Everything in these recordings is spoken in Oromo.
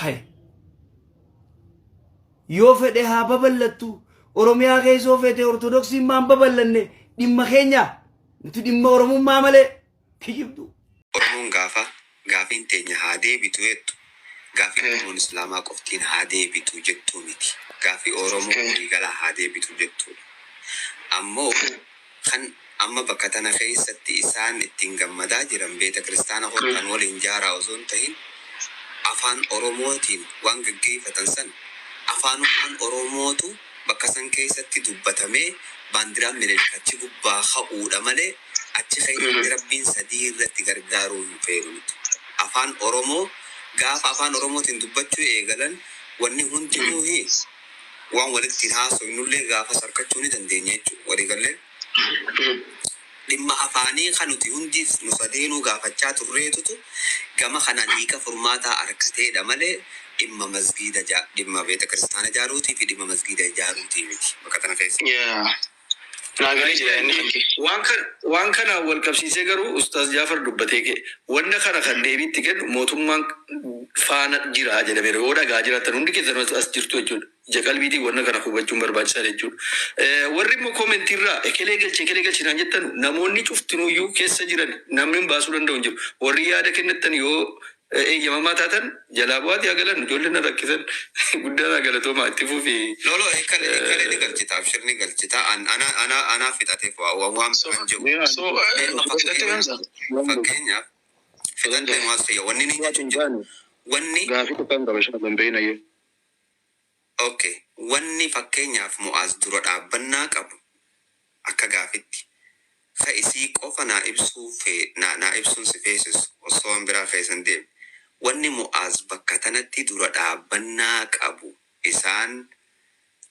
Hay. Yoo fedhe haa babal'attu. Oromiyaa keessa yoo fete Ortodoksiin maan babal'anne dhimma keenya. Nuti dhimma Oromummaa malee kijibdu. Oromoon gaafa gaafiin teenya haa deebitu jettu gaafii Oromoon Islaamaa qoftiin haa deebitu jettuu miti. Gaafii Oromoo waliigalaa haa deebitu jettuudha. Ammoo kan amma bakka tana keessatti isaan ittiin gammadaa jiran beeta kiristaana kottaan waliin jaaraa osoo hin tahin afaan Oromootiin waan gaggeeffatan san afaanummaan Oromootu bakka san keessatti dubbatamee baandiraan Minilik achi gubbaa ka'uudha malee achi keessatti Rabbiin sadii irratti gargaaruu hin feenu nuti. Afaan Oromoo gaafa afaan Oromootiin dubbachuu eegalan wanni hundinuu waan walitti haasofnullee gaafas harkachuu ni dandeenya jechuudha. Waliigallee dhimma afaanii kan nuti hundi nu sadeenuu gaafachaa turreetutu gama kanaan hiika furmaataa argateedha malee dhimma masgiida dhimma beeta kiristaana ijaaruutii fi dhimma masgiida ijaaruutii miti bakka tana keessa. Yaa. Naa galee jira inni kan kee. Waan kana wal qabsiisee garuu Ustaaz Jaafar dubbatee ka'e. Wanna kana kan deebiitti kennu mootummaan faana jira jedhameera. Yoo dhagaa jiraattan hundi keessan as jirtu jechuudha. Ija qalbiitiin wanna kana hubachuun barbaachisaadha jechuudha. Warri immoo commentiirraa ekelee galche ekelee galche naan jettan namoonni cuftinuyyuu keessa jiran namni hin baasuu danda'u hin jiru. Warri yaada kennattan yoo eeyyamamaa taatan jalaa bu'aati haa galan, ijoolleen na rakkisan guddaa naa galatoomaa itti fufi. Lolo eekkalee ni galchita, abshir ni galchita, ana ana anaa fixateef waan So, biraan jiru. so fudhattee Hamza. Fakkeenyaaf fixattee maal ta'e wanni ni jechuun jiru. Wanni Gaafii tokko qaba shaman beeyna yee. Okay, wanni fakkeenyaaf Mu'aaz dura dhaabbannaa qabu akka gaafitti ka isii qofa naa ibsuu fee naa ibsuun si feesisu osoo waan biraa keessan deemne. Wanni Mu'aaz bakka tanatti dura dhaabbannaa qabu isaan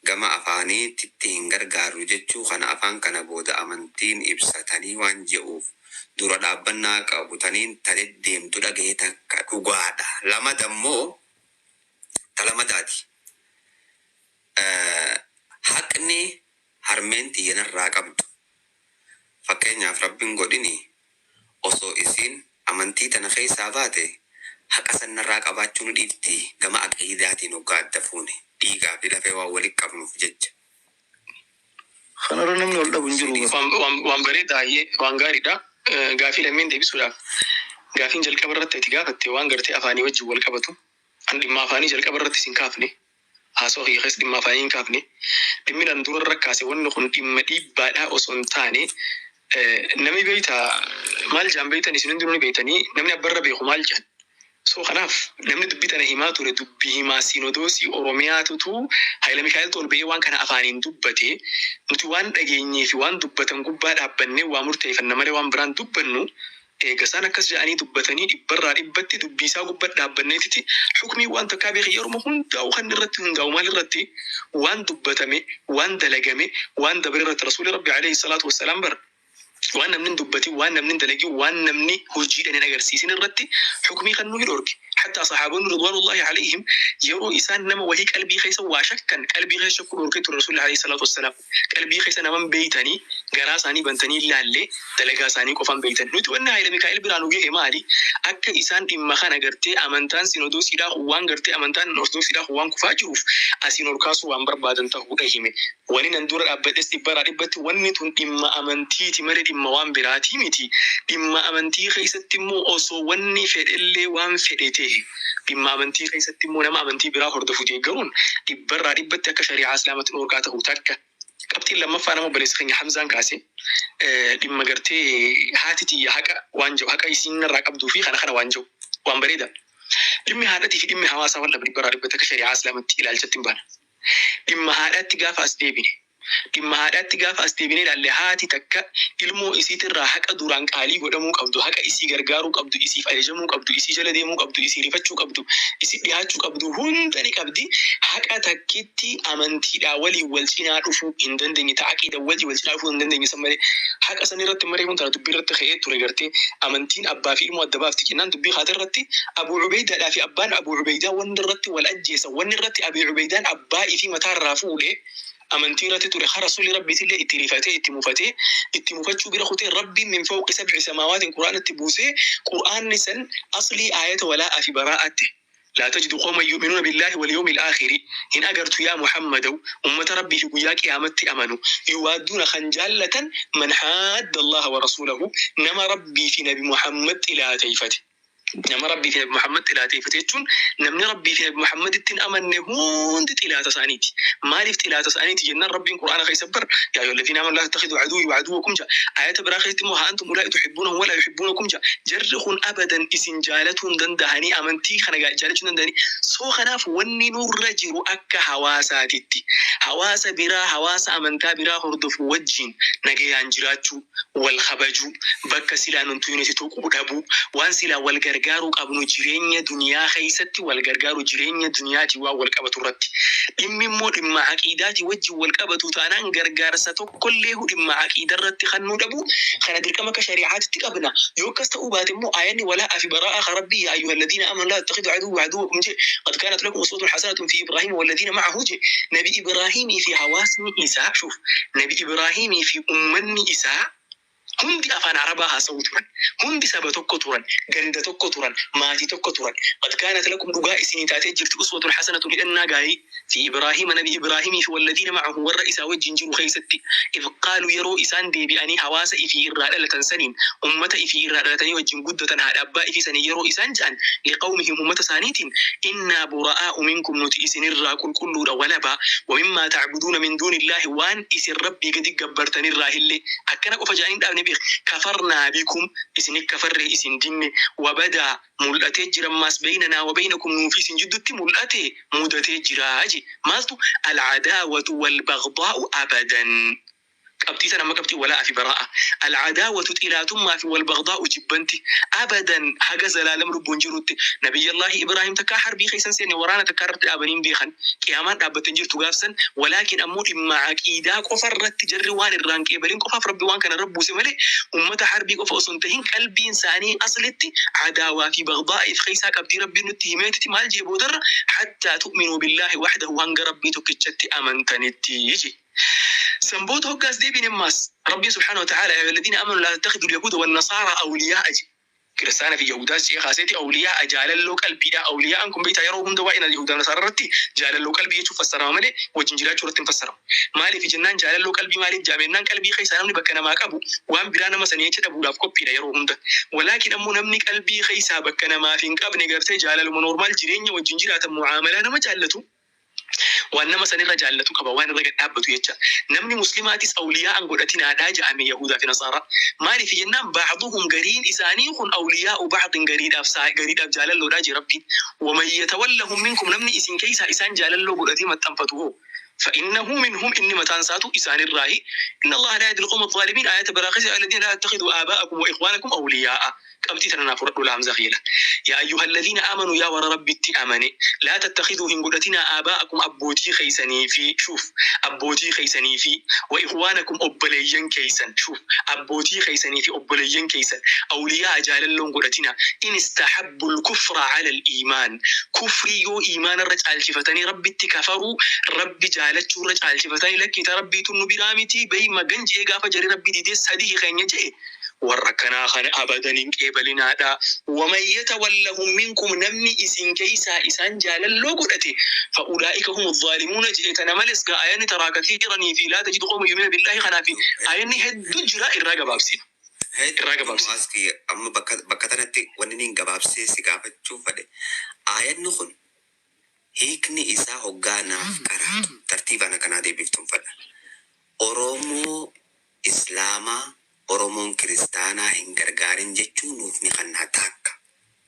gama afaaniitti hin gargaaru jechuu kana afaan kana booda amantiin ibsatanii waan je'uuf dura dhaabbannaa qabu taniin tane deemtu dhagahee takka dhugaadha. Lama dammoo talamadaati. Haqni harmeen xiyyanarraa qabdu fakkeenyaaf Rabbiin godhini osoo isiin amantii tana keessaa baate haqa sannarraa qabaachuu nu dhiifti gama aqiidaatiin hoggaa adda fuune dhiigaa fi lafee waan walitti qabnuuf jecha. Kanarra namni wal dhabu hin jiru. Waan bareedaa, waan gaariidha. Gaafii lameen deebisuudhaaf gaafiin jalqaba irratti ati gaafatte waan gartee afaanii wajjin wal qabatu. An dhimma afaanii jalqaba irratti sin kaafne. Haasawaa kiyya keessa dhimma afaanii hin kaafne. Dhimmi nan dura irra kaase wanni kun dhimma dhiibbaadhaa osoo hin taane namni beeyta maal jaan beeytan isin hundinuu ni beeytanii namni abbarra beeku maal jaan. So kanaaf namni dubbii tana himaa ture dubbii himaa Sinodoosii Oromiyaatutu Haayila Mikaa'eltu ol ba'ee waan kana afaaniin dubbate. Nuti waan dhageenyee fi waan dubbatan gubbaa dhaabbannee waa murteeffanna malee waan biraan dubbannu. Eega isaan akkas jedhanii dubbatanii dhibbarraa dhibbatti dubbii isaa gubbaa dhaabbanneetiti hukmii waan takkaa beeki yeruma hundaa'u kan irratti hundaa'u maal irratti waan dubbatame, waan dalagame, waan dabre irratti. Rasuulli Rabbi alayhi salaatu wassalaam bar waan namni hin dubbatin, waan namni hin dalagin, waan namni hojiidhaan hin agarsiisin irratti hukmii kan nu hin dhorke. Hatta sahaabonni ridwaanullahi alayhim yeroo isaan nama wahii qalbii keessa waa shakkan qalbii keessa shakkuu dhorkee ture Rasuulli alayhi salaatu wassalaam. Qalbii keessa naman beeytanii garaa isaanii bantanii ilaalle dalagaa isaanii qofan beeytan. Nuti wanni Haayila Mikaa'el biraa nu gahe maali? Akka isaan dhimma kana gartee amantaan Sinodoosiidhaa kun waan gartee amantaan Ortodoksiidhaa kun waan kufaa jiruuf asiin ol kaasuu waan barbaadan ta'uudha hime. Wani nan dura dhaabbadhes dhibbarraa dhibbatti wanni tun dhimma amantiiti malee dhimma waan biraatii miti. Dhimma amantii keessatti immoo osoo wanni fedhellee waan fedhe ta'e dhimma amantii keessatti immoo nama amantii biraa hordofu deeggaruun dhibbarraa dhibbatti akka shari'aa Islaamatti dhoorkaa ta'u takka. Qabxiin lammaffaa nama obboleessa keenya Hamzaan kaase dhimma gartee haati tiyya haqa waan jedhu haqa isiin irraa qabduu fi kana kana waan jedhu waan bareeda. Dhimmi haadhatii fi dhimmi hawaasaa wal dhaba dhibbarraa dhibbatti akka shari'aa Islaamatti ilaalchatti hin baana. Dhimma haadhaatti gaafa as deebine, dhimma haadhaatti gaafa as deebine ilaalle, haati takka ilmoo isiitirraa haqa duraan qaalii godhamuu qabdu, haqa isii gargaaruu qabdu, isiif ajajamuu qabdu, isii jala deemuu qabdu, isii rifachuu qabdu, isii dhiyaachuu qabdu hunda ni qabdi. Haqa takkitti amantiidhaa waliin wal cinaa dhufuu hin dandeenye, ta aqiida waliin wal cinaa dhufuu hin dandeenye san malee haqa san irratti maree kun tana dubbii irratti ka'ee ture. Gartee amantiin abbaa fi ilmoo adda baafti jennaan dubbii kaate irratti Abuu Ubeydaadhaa fi abbaan Abuu Ubeydaa wanni irratti wal ajjeesan, wanni irratti Abii Ubeydaan abbaa ifii mataarraa fuudhe amantii irratti ture. Ka Rasuulli Rabbiitillee itti rifatee itti mufatee itti mufachuu bira kutee Rabbiin min fawqi sab'i samaawaatiin Qur'aanatti buusee Qur'aanni san aslii aayata walaa'aa fi baraa'aatti. Laa tajidu qawman yu'minuuna billaahi wal yawmil aakhiri, hin agartu yaa Muhammadaw ummata Rabbii fi guyyaa qiyaamatti amanu, yuwaadduuna kan jaallatan, man haadda Allaaha wa rasuulahu, nama Rabbii fi nabi Muhammad xilaateeyfate. Nama Rabbii fi nabi Muhammad xilaateeyfate jechuun namni Rabbii fi nabi Muhammaditti hin amanne hundi xilaata isaaniiti. Maaliif xilaata isaaniiti jennaan Rabbiin Qur'aana keessa bar yaa ayyuhalladiina aamanu laa tattakhiduu aduwwii wa aduwwakum ja'a. Aayata biraa keessatti immoo haa antum ulaa'i tuhibbuunahum walaa yuhibbuunakum ja'a. Jarri kun abadan isin jaalatuu hin dandahanii, amantii kana jaalachuu hin dandahanii. So kanaaf wanni nurra jiru akka hawaasaatitti hawaasa biraa, hawaasa amantaa biraa hordofu wajjiin nagayaan jiraachuu, wal kabajuu, bakka silaa nun tuynetti tuquu dhabuu, waan silaa wal gargaaruu qabnu jireenya duniyaa keessatti wal gargaaruu jireenya duniyaatiin waan wal qabatu irratti. Dhimmi immoo dhimma aqiidaatiin wajjin wal qabatu taanaan gargaarsa tokkolleehu dhimma aqiida irratti kannuu dhabuu kana dirqama akka shari'aatitti qabna. Yoo akkas ta'uu baate immoo aayanni walaa'a fi baraa'a ka Rabbii yaa ayyuhalladiina aamanu laa tattakhiduu aduwwii wa aduwwakum je'e qad kaanat lakum uswatun hasanatun fii ibraahiima walladiina ma'ahu je'e Nabi Ibraahiimii fi hawaasni isaa shuuf Nabi Ibraahiimii fi ummanni isaa Hundi afaan Arabaa haasa'uu turan. Hundi saba tokko turan, ganda tokko turan, maatii tokko turan. Qad kaanat lakum dhugaa isinii taatee jirti uswatun hasanatun hidhannaa gaarii fii Ibraahiima nabi Ibraahimii fi walladiina ma'ahu warra isaa wajjiin jiru keessatti idh qaaluu yeroo isaan deebi'anii hawaasa ifii irraa dhalatan saniin ummata ifii irraa dhalatanii wajjin guddatan haadha abbaa ifii saniin yeroo isaan ja'an liqawmihim ummata isaaniitiin innaa bura'aa'u minkum nuti isinirraa qulqulluudha walabaa wa mimmaa ta'buduuna min duunillaahi waan isin Rabbii gadi gabbartanirraahillee Akkana qofa ja'anii hin dhaabne beekh. Kafarnaa bikum, isini kafarree isin dinne. Wa badaa, mul'atee jira ammaas beynanaa wa beynakum nuufi isin jiddutti mul'ate, mudatee jira je. Maaltu? Al-adaawatu wal-baghdaa'u abadan. Qabxii tana amma qabxii walaa'a fi baraa'a. Al-adaawatu xilaatummaa fi wal-baghdaa'u jibbanti. Abadan, haga zalaalam lubbuun jirutti. Nabiyyallaahi Ibraahim takkaa harbii keessa hin seenne, waraana takkaa irratti dhaabanii hin beekhan. Qiyaamaan dhaabbatte hin jirtu gaaf san, walaakin ammoo dhimma aqiidaa qofa irratti jarri waan irraa hin qeebalin qofaaf Rabbi waan kana irra buuse malee ummata harbii qofa osoo hin tahin qalbiin isaanii aslitti adaawaa fi baghdaa'a if keessaa qabdii Rabbiin nutti himeetiti maal je'e boodarra hattaa tu'minuu billaahi wahdahu hanga Rabbii tokkichatti amantanitti je'e. San booda hoggaa as deebine ammaas Rabbiin subhaanahu wa ta'aalaa yaa ayyuhalladiina aamanuu laa tattakhidul yahuuda wan nasaaraa awliyaa'a je'e. Kiristaana fi Yahudaas je'ee kaaseeti awliyaa'a jaalalloo qalbiidha. Awliyaa'aan kun beektaa yeroo hunda waa'een Yahudaa fi Nasaaraa irratti jaalalloo qalbii jechuun fassarama malee wajjin jiraachuu irratti hin fassaramu. Maaliif jennaan jaalalloo qalbii maaliif ja'ame jennaan qalbii keessaa namni bakka namaa qabu waan biraa nama sanii jecha dhabuudhaaf qophiidha yeroo hunda. Walaakin ammoo namni qalbii keessaa bakka namaaf hin qabne gartee jaalaluma normal jireenya wajjin jiraatan mu'aamalaa nama jaallatu Waan nama san irra jaallatu qaba, waan irra gad dhaabbatu jecha. Namni muslimaatis awliyaa'an godhatinaadha ja'ame yahuudaa fi nasaaraa. Maaliif jennaan ba'duhum gariin isaanii kun awliyaa'u ba'din gariidhaaf saa gariidhaaf jaalalloodha je'e Rabbiin. Waman yatawallahum minkum namni isin keessaa isaan jaalalloo godhatee maxxanfatu hoo fa'innahu minhum inni mataan isaatu isaanirraahi. Inna Allaaha laa yahdil qawma azzaalimiin aayata biraa keessa yaa ayyuhalladiina laa tattakhiduu aabaa'akum wa ikhwaanakum awliyaa'a. Qabxii tana naa fudhadhu laa Hamzaa kiyya laa. Yaa ayyuhalladiina aamanuu yaa warra Rabbitti amane laa tattakhiduu hin godhatinaa aabaa'akum abbootii keeysanii fi shuuf abbootii keeysanii fi wa ikhwaanakum obboleeyyan keeysan shuuf abbootii keeysanii fi obboleeyyan keeysan awliyaa'a jaalalloo hin godhatinaa in istahabbul kufra alal iimaan kufrii yoo iimaanarra caalchifatanii Rabbitti kafaruu Rabbi jaalachuurra caalchifatanii lakkii ta Rabbii tun nu biraa mitii bey magan je'ee gaafa jarri Rabbi didee sadihi keenya je'e Warra akkanaa kana abadan hin qeebalinaadhaa. Waman yatawallahum minkum namni isin keessaa isaan jaalalloo godhate fa'ulaa'ika humu zaalimuuna je'e tana males gaa aayanni taraa kathiiranii fi laa tajidu qawman yu'minuuna billaahi kanaa fi aayanni heddu jira irraa gabaabsina. Irraa Hedduu gabaabsina. Mu'aaz kiyya amma bakka bakka tanatti wanni niin gabaabsee si gaafachuu fadhe aayanni kun hiikni isaa hoggaa naaf qaraatu tartiibaan akka naa deebiftun fadha. Oromoo Islaamaa Oromoon Kiristaanaa hin gargaarin jechuu nuuf ni kannaa taakka.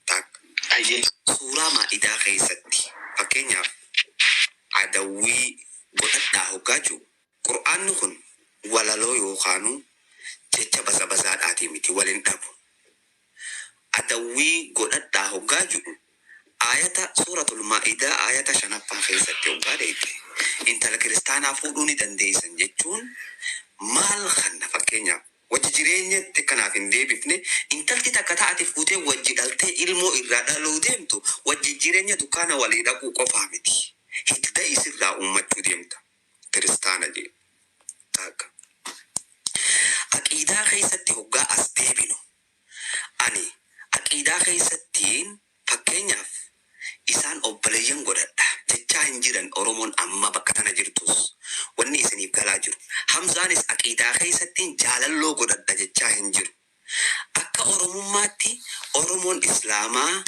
Taakka. Hayyee. Suuraa Maa'idaa keessatti fakkeenyaaf adawwii godhadhaa hoggaa ji'u Qur'aanni kun walaloo yookaanuu jecha basabasaadhaatii miti wal hin dhabu. Adawwii godhadhaa hoggaa ji'u Aayata Suuratul Maa'idaa aayata 5ffaa keessatti hoggaa dheyxe intala kiristaanaa fuudhuu ni dandeeysan jechuun maal kanna fakkeenyaaf wajji jireenyatti akka naaf hin deebifne intalti takka ta ati fuutee wajji dhaltee ilmoo irraa dhaluu deemtu wajji jireenya dukkaana walii dhaquu qofaa miti hidda isirraa ummachuu deemta kiristaana jee takka aqiidaa keessatti hoggaa as deebinu Ani aqiidaa keessattiin fakkeenyaaf isaan jiran Oromoon amma bakka tana jirtus wanni isiniif galaa jiru. Hamzaanis aqiidaa keessatti jaalalloo godhadha jechaa hin jiru. Akka Oromummaatti Oromoon Islaamaa,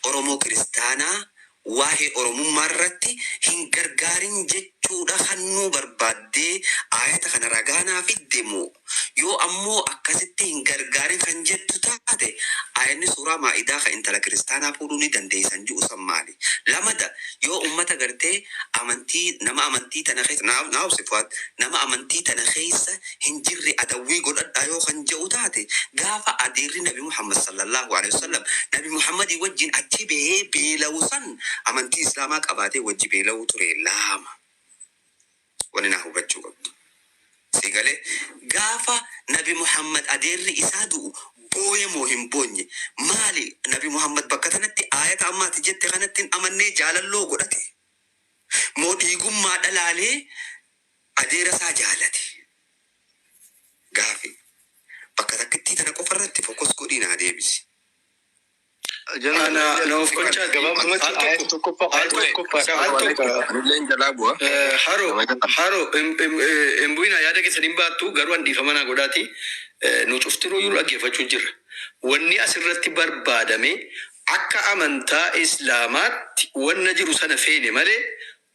Oromoo Kiristaanaa waa'ee Oromummaa irratti hin gargaarin jechuudha kannuu barbaaddee aayata kana ragaa naa fidde moo? Yoo ammoo akkasitti hin gargaarin kan jettu taate, aayanni suuraa Maa'idaa ka intala Kiristaanaa fuudhuu ni dandeeysan ju'u san maali? Lamada, yoo ummata gartee amantii nama amantii tana keessa, naa naa obsi Fuad, nama amantii tana keessa hin jirre adawwii godhadhaa yoo kan je'u taate, gaafa adeerri Nabi Muhammad sallallaahu aleyhi wasallam Nabi Muhammadii wajjiin achi bahee beelawu san amantii Islaamaa qabaatee wajji beelawuu ture laama. Wani naa hubachuu qabdu. Sii galee? Gaafa Nabi Muhammad adeerri isaa du'u booye moo hin boonye? Maali Nabi Muhammad bakka tanatti aayata amma ati jette kanatti hin amannee jaalalloo godhate? Moo dhiigummaadha laalee adeera isaa jaalate? Gaafi. Bakka takkittii tana qofa irratti focus godhii naa deebisi. Ana na of kolchaati. Gabaabumatti Al ayata tokko tokkoffaa al ayata tokko tokkoffaadhaaf al waan tokko Anilleen jalaa bu'a. Haro haro hin bu'ina, yaada keessan hin baattu, garuu an dhiifama naa godhaati. Nu cuftinuu iyyuu dhaggeeffachuu jirra. Wanni asirratti barbaadame akka amantaa Islaamaatti wanna jiru sana feene malee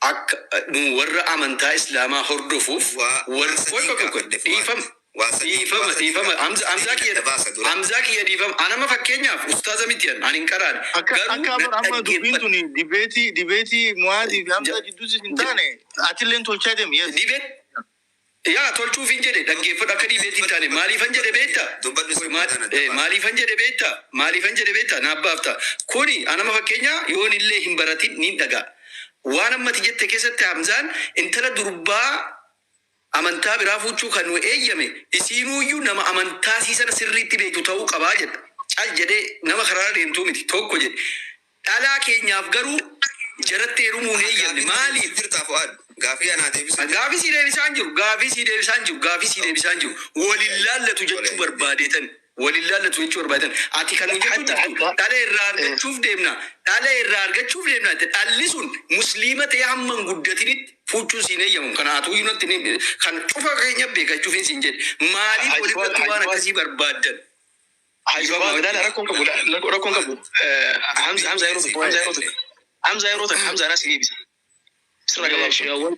akka nu warra amantaa Islaamaa hordofuuf Waa warra waa qoy sadiin qoy qoy gaafadhe Fuad. dhiifama Waa sadiin dhiifama waa sadiin dhiifama gaafadhe. Hamza Hamzaa Sadiin kiyya adda baasa dura. Hamzaa kiyya, dhiifama, anama fakkeenyaaf ustaaza miti, an hin qaraane Akka garuu akka na bar amma dubbiin dhaggeeffadhu. tuni debate Mu'aazii fi Hamzaa jidduutis hin taane, atilleen tolchaa deemi. Yes. Debate yaa tolchuuf hin jedhe, dhaggeeffadhu, akka debate hin taane maaliifan jedhe beekta? Dubbadhu Qoy, isa maal- booda adda baasa. Maaliifan jedhe beekta? Maaliifan jedhe beekta? Naaf baafta. Kuni anama fakkeenya yoon illee hin baratin niin dhagaa. Waan ammati jette keessatti Hamzaan intala durbaa amantaa biraa fuuchuu kan nu eeyyame isiinuuyyuu nama amantaa sii sana sirriitti beektu ta'uu qabaa jedha. Cal jedhee nama karaarra deemtuu miti tokko jedhe. Dhalaa keenyaaf garuu jaratti heerumuu hin eeyyamne. Gaafii na Maaliif? deebisu jirtaa Fuad? Gaafii anaa deebisu jirta? Gaafii sii deebisaan jiru. Gaafii sii deebisaan jiru. Gaafii sii deebisaan jiru. Walin laallatu jechuu barbaadeetan. Walin laallatu jechuu barbaadeetan. Ati kan nu jechuu Hatta jirtu hatta dhala irraa argachuuf deemna. Dhala irraa argachuuf deemna. Dhalli sun Musliima ta'ee hamma hin guddatinitti fuuchuun siin eeyyamamu. Kana atu iyyuu natti ni kan cufa keenya beeka jechuuf siin jedhe. Maaliif Haji Fuad walirratti Haji waan Fuad akkasii barbaaddan? Haji Dhiifama Fuad, laala, wajjin. rakkoon qabu, rakkoon qabu. Hamza Hamza yeroo tokko, Hamza yeroo tokko, Hamza yeroo tokko, Hamza anas deebisa sirra gabaabsuma.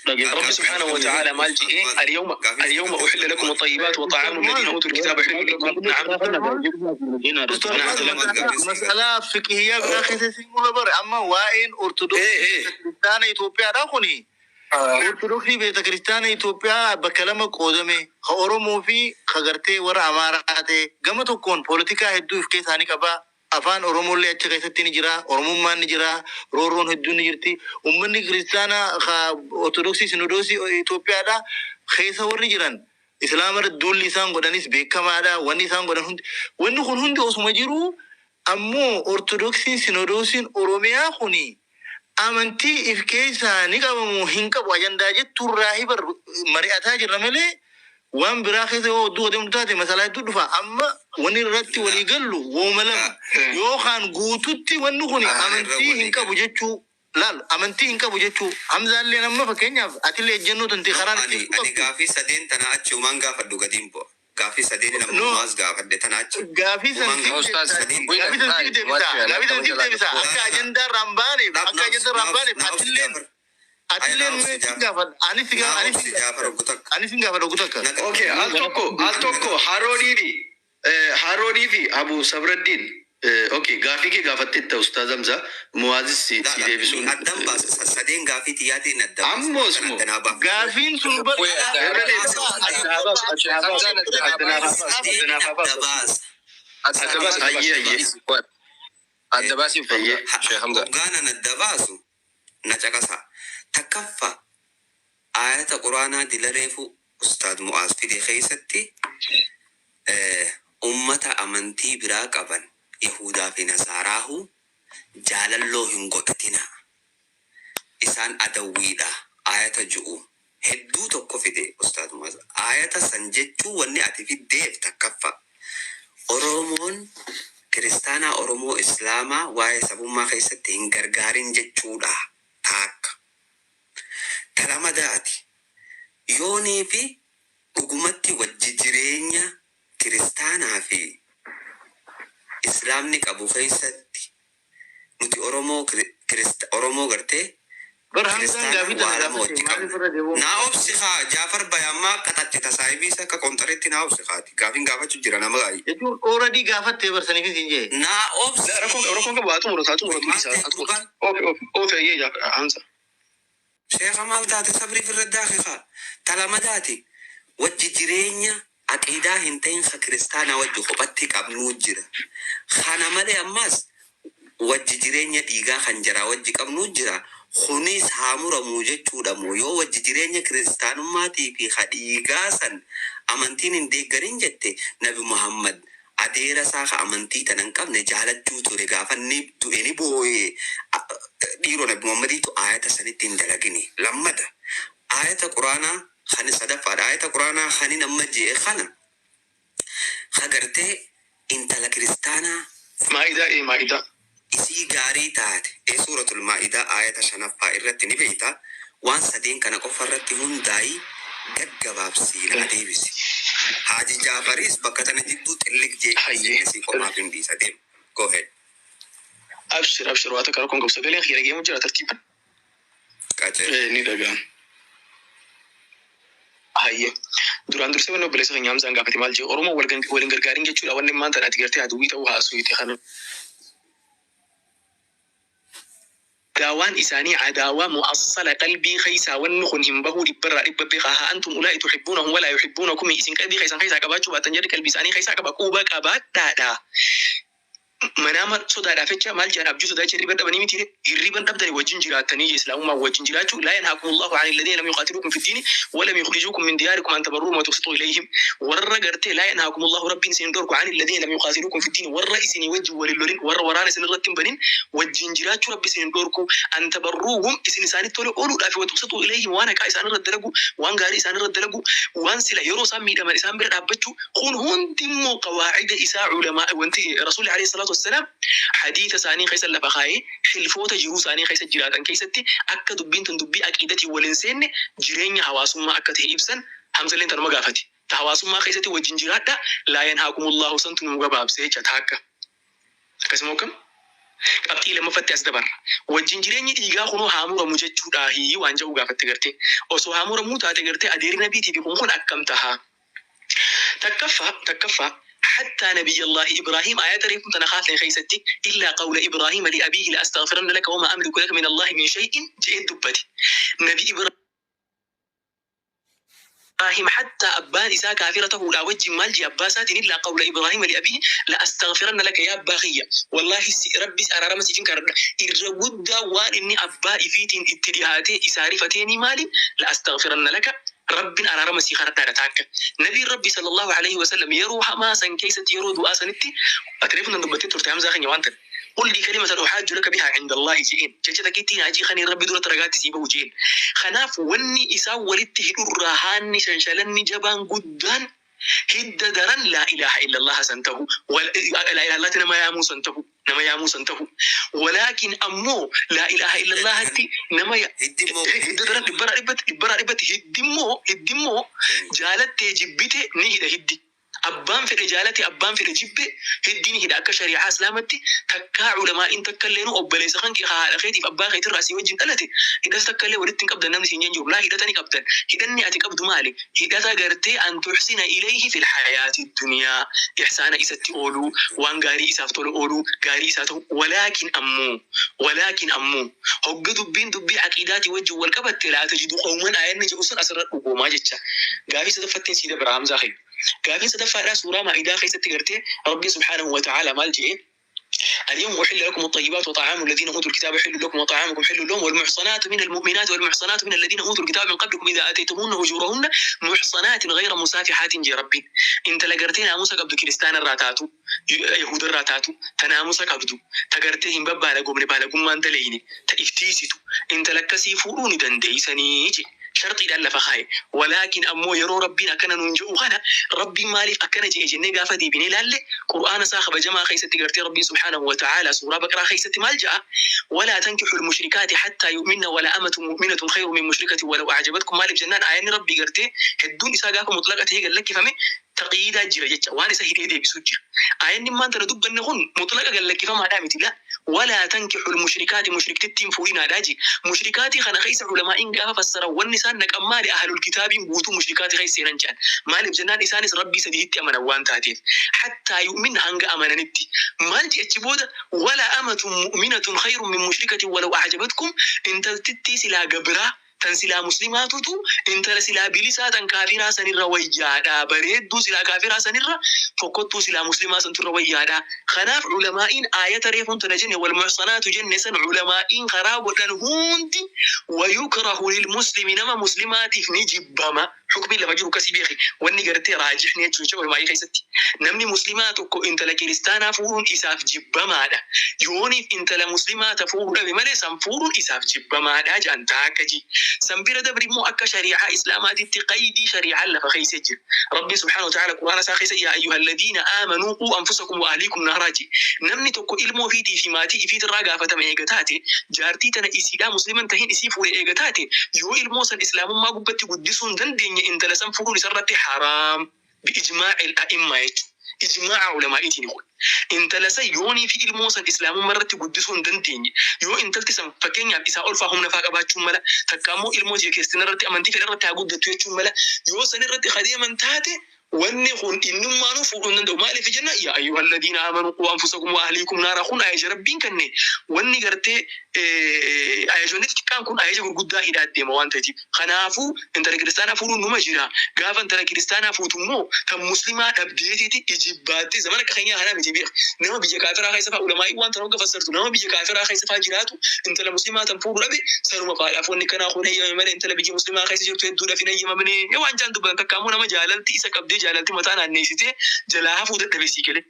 ربي سبحانه وتعالى maal jedhe? اليوم اليوم أحل لكم الطيبات وطعام الذين أوتوا الكتاب حل لكم. نعم. Ustaz نعم. Muaz, mas'alaa fiqhiyyaa biraa keessa seenuu bare, amma waa'een Ortodoksii Eh. Kiristaana Itoophiyaadha. Kuni Ortodoksii Beeta Kiristaana Itoophiyaa bakka lama qoodame, ka Oromoo fi ka gartee warra Amaaraa ta'e. Gama tokkoon poolitikaa hedduu of keessaa ni qaba. Afaan Oromollee achi keessatti ni jira, Oromummaan ni jira, roorroon hedduun ni jirti. Uummanni Kiristaanaa ka Ortodoksii Sinodoosii Itoophiyaadha keessa warri jiran Islaama irratti duulli isaan godhanis beekamaadha. Wanni isaan godhan hundi, wanni kun hundi osuma jiru, ammoo Ortodoksiin Sinodoosiin Oromiyaa kuni amantii if keessaa ni qabamu hin qabu ajandaa jetturraa hibar mari'ataa jirra malee, waan biraa keessa yoo hedduu adeemtu taate masalaa hedduu dhufa. Amma wanni irratti walii gallu wooma lama, yookaan guututti wanni kun amantii hin qabu jechuu, laal, amantii hin qabu jechuu. Hamzaalleen amma fakkeenyaaf atillee ejjennoo tanti karaan Ani ittiin ani qabdu. Gaafii sadeen tana achi umaan gaafadhu gadiin bu'a. Gaafii sadeen No. namummaas gaafadhe tana achi. Gaafii san Umaan siif gaafadhu deebisa. sadeen. Gaafii san siif deebisa. Gaafii san siif deebisa. Akka ajandaa irraa hin baaneef, akka ajandaa irraa hin baaneef, atilleen atilleen Obsi sin Jaafar. gaafadha. Anis si Naa anis obsi Jaafar, obbo takka. anis sin gaafadha obbo takka. Okay, al tokko Haroonii fi Abu Sabraddiin, okay, gaafii kee gaafatteetta, Ustaaz Hamza Muwaazis si deebisuun. Addan baasa, sadeen gaafii tiyyaatiin adda baasa. Ammoos Kan moo addanaa baafatu. Gaafiin sun bar Sadeen adda baasa. Ayyee. Adda baasiif. Ayyee. Sheekh Hamza. Hoggaanan adda baasu na caqasa. Takkaffa, ayata Quraanaa dila reefu Ustaad Mu'aaz fide keessatti ummata amantii biraa qaban, Yahudaa fi Nasaaraahu, jaalalloo hin godhatina. Isaan adawwiidha ayata ju'u hedduu tokko fide Ustaad Mu'aaz. Ayata san jechuu wanni ati fiddeef, takkaffa, Oromoon Kiristaanaa Oromoo Islaamaa waa'ee sabummaa keessatti hin gargaarin jechuudha. Taakka. Talamadaati. Yoonii fi dhugumatti wajji jireenya kiristaanaa fi islaamni qabu keessatti nuti Oromoo Oromoo gartee Bar Hamzaan kiristaanaa gaafii tana waa lama gaafate wajji maaliif qabna. irra deebi'uun Naa obsi haa Jaafar Bayammaa qaxatte tasaayibii isa akka qonxareetti naa obsi haati. Gaafiin gaafachuu jira nama baay'ee. Jechuun already gaafattee barsaniifis hin jee. Naa La rakkoon obsi. rakkoon qabu haa xumuratu, haa xumuratu, Maal dhiisa ta'e haa xumuratu. gurbaan? Oofi oofi oofi ayyee Hamza. Sheekha maal taate sabriif irra daakika. Talamadaati. Wajji jireenya aqiidaa hin ta'in ka kiristaanaa wajji kophatti qabnuu jira. Kana malee ammas wajji jireenya dhiigaa kan jaraa wajji qabnuu jira. Kunis haa muramuu jechuudha moo yoo wajji jireenya kiristaanummaatii fi ka dhiigaa san amantiin hin deeggarin jette, Nabi Muhammad adeera isaa ka amantii tana hin qabne jaalachuu ture, gaafa inni du'e ni booye. Dhiiroo, Nabi Muhammadiitu aayata sanitti hin dalagini. Lammata aayata quraanaa kan sadaffaadha, aayata quraanaa kanin amma je'e kana ka gartee intala kiristaanaa Maa'idaa, ee Maa'idaa. Isii gaarii taate, ee, suuratul Maa'idaa aayata shanaffaa irratti ni beeyta. Waan sadeen kana qofa irratti hundaayi gaggabaabsii naa deebisi. Haaji Jaafariis bakka tana jidduu xilliq jee sii qofaaf hin dhiisa. Deem, go ahead. Abshir, abshir, waa takka rakkoon qabu. Sagaleen kiyya dhageemu jira tartiiban? Qacee. Ee, ni dhaga'ama. Hayyee. Duraan dursee wanni obboleessa keenya Hamzaan gaafate maal jedhu? Oromoo wal waliin gargaarin jechuudha. Wanni ammaan tana ati gartee aduwwii ta'uu haasuyite kana. Adaawaan isaanii adaawaa mu'assala qalbii keessaa, wanni kun hin bahuu, dhibbarraa dhibba beekaa. Haa antum ulaa'i tuhibbuunahum walaa yuhibbuunakum, isin qalbii keessan keessaa qabaachuu baattan jarri qalbii isaanii keessaa qaba, quba qabaadhaadha. Manaama sodaadhaaf jecha maal jedhan? Abjuu sodaa jecha hirriban dhabanii miti, hirriban dhabdanii wajjin jiraattanii. Islaamummaa wajjin jiraachuu, laa yanhaakumullahu ani alladhiina lam yuqaatiluukum fi ddiini walam yukhrijuukum min diyaarikum an tabarruuhum wa tuqsituu ilayhim. Warra gartee, laa yanhaakumullahu, Rabbiin isin hin dhorku, ani alladhiina lam yuqaatiluukum fi ddiini, warra isinii wajjin walin lolin, warra waraana isin irratti hin banin wajjin jiraachuu Rabbi isin hin dhorku, an tabarruuhum, isin isaanitti tola ooluudhaaf, wa tuqsituu ilayhim, waan haqaa isaan irra dalagu, waan gaarii isaan irra dalagu, waan sila yeroo isaan miidhaman isaan bira dhaabbachuu. Kun hundi immoo qawaacida isaa ulamaa wanti Rasuulli alayhi salaatu wassalaam hadiisa isaanii keessa lafa kaayee, hilfoota jiruu isaanii keessa jiraatan keessatti akka dubbiin tun dubbii aqiidatiin wal hin seenne, jireenya hawaasummaa akka ta'e ibsan. Hamzalleen tanuma gaafate. Ta hawaasummaa keessatti wajjin jiraadha, laa yanhaakumullahu santu nu gabaabse jecha taakka. Akkasuma akkam qabxii lammaffatti as dabarra. Wajjin jireenyi dhiigaa kunoo haa muramu jechuudhaahi waan jedhu gaafatte gartee. Osoo haa muramuu taate gartee adeerri nabiitii fi kun akkam taha? Takkaffaa, takkaffaa, hattaa Nabiyyallahi Ibraahim aayata reefuu tana kaasne keessatti illaa qawla Ibraahiima li abiihi la astaghfiranna laka wamaa amliku laka min Allahi min shay'in je'ee dubbate. Nabi Ibraahim hattaa abbaan isaa kaafira ta'uudhaa wajjin maal jee abbaa isaatiin? Illaa qawla Ibraahiima li abiihi la astaghfiranna laka, yaa abbaa kiyya, wallaahi si Rabbi araarama siifin kadhadha. Irra guddaa waan inni abbaa ifiitiin itti dhihaatee isaa rifateeni maali? La astaghfiranna laka, Rabbin araarama sii kadhadhaadha taakka. Nabiin Rabbi sallallahu alaihi wasallam yeroo hamaa san keessatti, yeroo du'aa sanitti, ati reefu nan dubbattee turte Hamzaa keenya waan ta'e. Qul lii kalimatan uhaajju laka bihaa inda Allahi je'een. Jecha takkiittiin hajii kaniin Rabbi duratti ragaatti sii bahu je'een. Kanaaf wanni isaan walitti hidhurraa haanni shanshalanni jabaan guddaan hidda daran laa ilaaha illallah san tahu, laa ilaaha illallahatti nama yaamuu san tahu, nama yaamuu san tahu. Walaakin ammoo laa ilaaha illallahatti nama Hiddi immoo hidda daran dhibbarraa dhibbatti, dhibbarraa dhibbatti hiddi immoo jaalattee jibbite ni hidha hiddi. Abbaan fedhe jaalate, abbaan fedhe jibbe, hiddi ni hidha. Akka shari'aa Islaamatti takkaa ulamaa'in takka illee nu obboleessa kan kee haadha keetiif abbaa keetirraa si wajjin dhalate hidhata takka illee walitti hin qabdan namni siin jiru. Laa, hidhata ni qabdan. Hidhanni ati qabdu maali? Hidhata gartee an tuxsina ilayhi fil hayaati dunyaa, ihsaana isatti ooluu, waan gaarii isaaf tola ooluu, gaarii isaa ta'u. Walaakin ammoo hogga dubbiin dubbii aqiidaatii wajjin wal qabatte, laa tajidu qawman aayanni jedhu sun asirra dhugoomaa jecha. Gaafii sadaffattiin sii dabra, Hamzaa keenya. Gaafiin sadaffaadhaa suuraa Maa'idaa keessatti gartee Rabbiin subhaanahu wa ta'ala maal jedhee? اليوم أحل لكم الطيبات وطعام الذين أوتوا الكتاب حل لكم وطعامكم حل لهم والمحصنات من المؤمنات والمحصنات من الذين أوتوا الكتاب من قبلكم إذا آتيتموهن أجورهن محصنات غير مسافحات jee Rabbiin. Intala gartee naamusa qabdu, kiristaana irraa taatu, yahuda irraa taatu, ta naamusa qabdu, ta gartee hin babbaalagomne, baalagummaan daleyne, ta iftiisitu, intala akkasii fuudhuu ni dandeeysanii je. Sharxiidhaan lafa kaaye. Walaakin ammoo yeroo Rabbiin akkana nuun je'u kana, Rabbiin maaliif akkana je'e jennee gaafa deebinee laalle, Qur'aana isaa kabajamaa keessatti gartee Rabbiin subhaanahu wa ta'aalaa suuraa Baqraa keessatti maal je'a? Walaa tankixul mushrikaati hattaa yu'minna wala amatun mu'minatun khayrun min mushrikatin walaw a'jabatkum. Maaliif jennaan, aayanni Rabbii gartee hedduun isaa gaafa mutlaqa tahee gad lakkifame taqyiidaa jira jecha, waan isa hidhee deebisuu jira. Aayanni ammaan tana dubbanne kun mutlaqa gad lakkifamaadhaa miti. La walaa tankixul mushrikaati, mushriktittii hin fuudhinaadhaa je. Mushrikaatii kana keessa ulamaa'iin gaafa fassaran wanni isaan naqan maali? Ahlul kitaabiin guutuu mushrikaati keessa seenan je'an. Maaliif jennaan, isaanis Rabbii sadihitti amanan waan taateef. Hattaa yu'minna, hanga amananitti. Maal je'e achi booda? Wala amatun mu'minatun khayrun min mushrikatin walaw a'jabatkum, intaltittii silaa gabraa tan silaa muslimaatutu intala silaa bilisaa tan kaafiraa sanirra wayyaadha, bareedduu silaa kaafiraa sanirra fokkottuu silaa muslimaa santu irra wayyaadha. Kanaaf ulamaa'iin aayata reefuun tana jenne, wal muhsanaatu jenne san, ulamaa'iin karaa godhan hundi wayukrahu lilmuslimi, nama muslimaatiif ni jibbama. Hukmiin lafa jiru akkasii beeki. Wanni gartee raajihni jechuun jecha ulamaa'ii keessatti namni muslimaa tokko intala kiristaanaa fuudhuun isaaf jibbamaadha. Yooniif intala muslimaa ta fuudhu dhabe malee san fuudhuun isaaf jibbamaadha jedhan taakka ji. San bira dabri immoo akka shari'aa islaamaatitti qaydii shari'aan lafa keessa jira. Rabbiin subhaanahu wa ta'ala Qur'aana isaa keessa yaa ayyuhalladiina aamanuu quu anfusakum wa ahliikum naaraa jedhe. Namni tokko ilmoo ofiitii fi maatii ifiitirraa gaafatama eega taate, jaartii tana isiidhaa muslima hin tahin isii fuudhe eega taate, yoo ilmoo san islaamummaa gubbatti guddisuu hin dandeenye, intala san fuudhuun isarratti haraam bi ijmaa'il a'immaa jechu. Ijmaa'a ulamaa'iitiini kun. Intala san yoonii fi ilmoo san islaamumma irratti guddisuu hin dandeenye, yoo intalti san fakkeenyaaf isaa ol faa humna faa qabaachuun mala, takka ammoo ilmoo tiyya kiristina irratti amantii fedha irratti haa guddattu jechuun mala, yoo san irratti ka deeman taate, wanni kun innummaanuu fuudhuu hin danda'u. Maaliif jenna? Yaa ayyuhalladiina aamanuu quu anfusakum wa ahliikum naara, kun ajaja Rabbiin kenne. Wanni gartee ajajoonni xixiqqaan kun ajaja gurguddaa hidhaa deema waan ta'eetiif. Kanaafuu intala kiristaanaa fuudhuun numa jira. Gaafa intala kiristaanaa fuutu immoo tan muslimaa dhabdeetiiti ijibbaattee, zamana akka keenyaa kanaa miti beek. Nama biyya kaafiraa keessa faa, ulamaa'iin waan tana hogga fassartu, nama biyya kaafiraa keessa faa jiraatu intala muslimaa tan fuudhu dhabe sanuma faadhaaf wanni akkanaa kun heyyamame malee intala biyya muslimaa keessa jirtu hedduudhaaf hin heyyamamne waan jaan dubbatan. Takka ammoo nama jaalalti isa qabdee, jaalalti mataa naanneessitee jalaa hafuu dadhabe sii galee.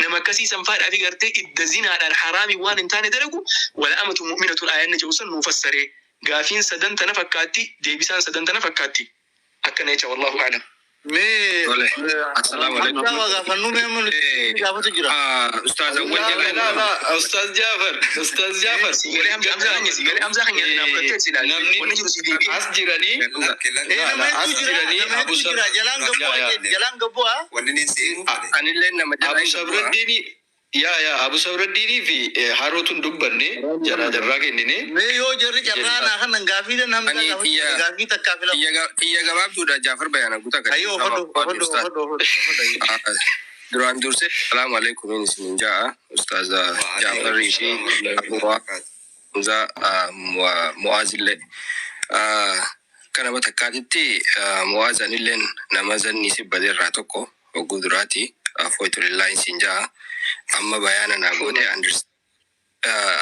Nama akkasii san faadhaafi gartee idda zinaadhaan haraamiin waan hin taane dalagu, wala amatu mu'minatun aayanni jedhu san nuu fassare. Gaafiin sadan tana fakkaatti, deebisaan sadan tana fakkaatti. Akkana jecha, wallaahu a'lam. Mee Tole. Assalaamu alaikum. Hamzaa waa gaafannuu, mee amma nuti gaafatu jira. Ustaaz Awwal Laa jalaa laa laa, Ustaaz Jaafar, Ustaaz Jaafar. Sii galee Hamza, Hamza keenya sii galee, Hamza keenya naaf fudhattee si ilaali. Namni Wanni jiru sii deebi'e. as jiranii Lakki lakki. Ee, laa nama laa as hedduu jira, jiranii nama Abu hedduu Sab jira. Jalaan yaa gabbu'aa yaa jedhe, jalaan gabbu'aa. Wanni inni seenuu fedhe. Anillee nama jalaa Abu hin gabbu'a. Sabraddiini yaa yaa Abu Sabraddiinii fi Harootuun dubbanne jaraa jarraa kennine. Mee yoo jarri carraa naa kanan gaafii dan Hamzaa Ani gaafatu tiyya jira, gaafii takkaa filamu. Tiyya gabaabduudha, Jaafar Bayaana guutaa gadi Ayyoo, dhiifama ofadhu, waati ofadhu, ustaaz. ofadhu, ofadhu, ofadhu. Duraan dursee salaamu alaikum isinin ja'a ustaaza Jaafarii fi Abu Hamzaa, Mu'aazillee. Kana batakkaatitti Mu'aaz, anilleen nama zanni si badeerraa tokko hogguu duraati. Afooytulillahi sin ja'a. Amma bayaana naa goote,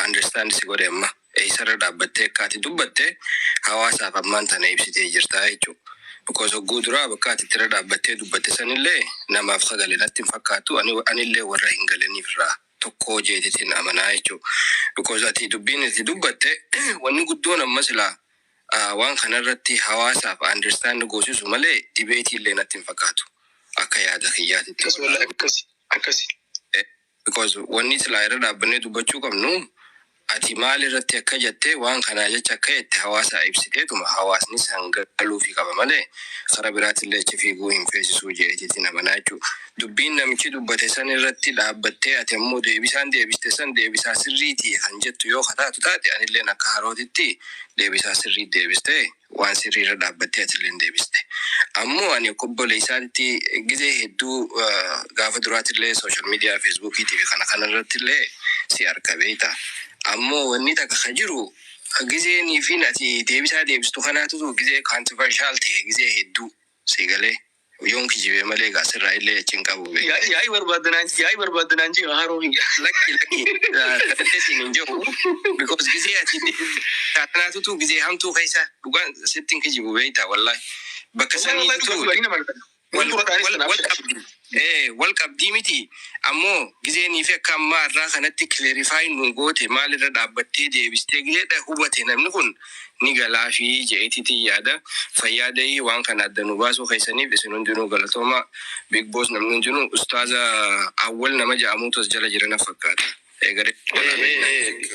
understand si godhe. Amma eessarra dhaabbattee akka ati dubbatte hawaasaaf ammaan tana ibsitee jirta jechuudha. Because hogguu duraa bakka ati itti irra dhaabbattee dubbatte sanillee namaaf sagale natti hin fakkaatu. Anillee warra hin galaniif irraa tokko jeetitiin amanaa jechuudha. Because ati dubbiin itti dubbatte, wanni guddoon amma silaa waan kanarratti hawaasaaf understand goosisu malee debate illee natti hin fakkaatu. Akka yaada kiyyaatitti. Akkas, wallahi akkasi akkasi. Because wanni silaa irra dhaabbannee dubbachuu qabnu, ati maal irratti akka jette, waan kanaa jecha akka jette hawaasaa ibsiteetuma hawaasni san galuufii qaba malee kara biraatillee achi fiiguu hin feesisuu jeetiitiin amanaa jechuudha. Dubbiin namichi dubbate san irratti dhaabbattee ati ammoo deebisaan deebiste san deebisaa sirriitii kan jettu yoo kataatu taate, anilleen akka harootitti deebisaa sirrii deebiste, waan sirrii irra dhaabbattee atilleen deebiste. Ammoo ani akka obboleessaatti gizee hedduu gaafa duraatillee social media Facebookiitii fi kana kanarrattillee si arka beekta. Ammoo wanni takka ka jiru, gizeenii fi ati deebisaa deebistu kanaatutu gizee controversial ta'e gizee hedduu si galee, yoon kijibee malee egaa sirraa illee achi hin qabu beekta. Yaa'ii barbaaddanaan jira haroo kiyya. Lakki lakki, kadhatee siin hin jiru, because gizee ati kanaatutu gizee hamtuu keessa, dhugaan sitti hin kijibu beekta, wallahi bakka Wallahi saniitutu dhugaa nama argata. Wal Fudhadhaanis wal tanaaf wal qabdi. Wal qabdii miti. Ammoo gizeenii fi akka ammaa irraa kanatti clarify nu goote, maalirra dhaabbattee deebistee gizeedha hubate, namni kun ni galaa fi je'eetiitiin yaada. Fayyaa dahii, waan kana adda nu baasuu keessaniif isin hundinuu galatooma. Big Boss, namni hundinuu, ustaaza Awwal nama ja'amuutu as jala jira na fakkaata. Eegalee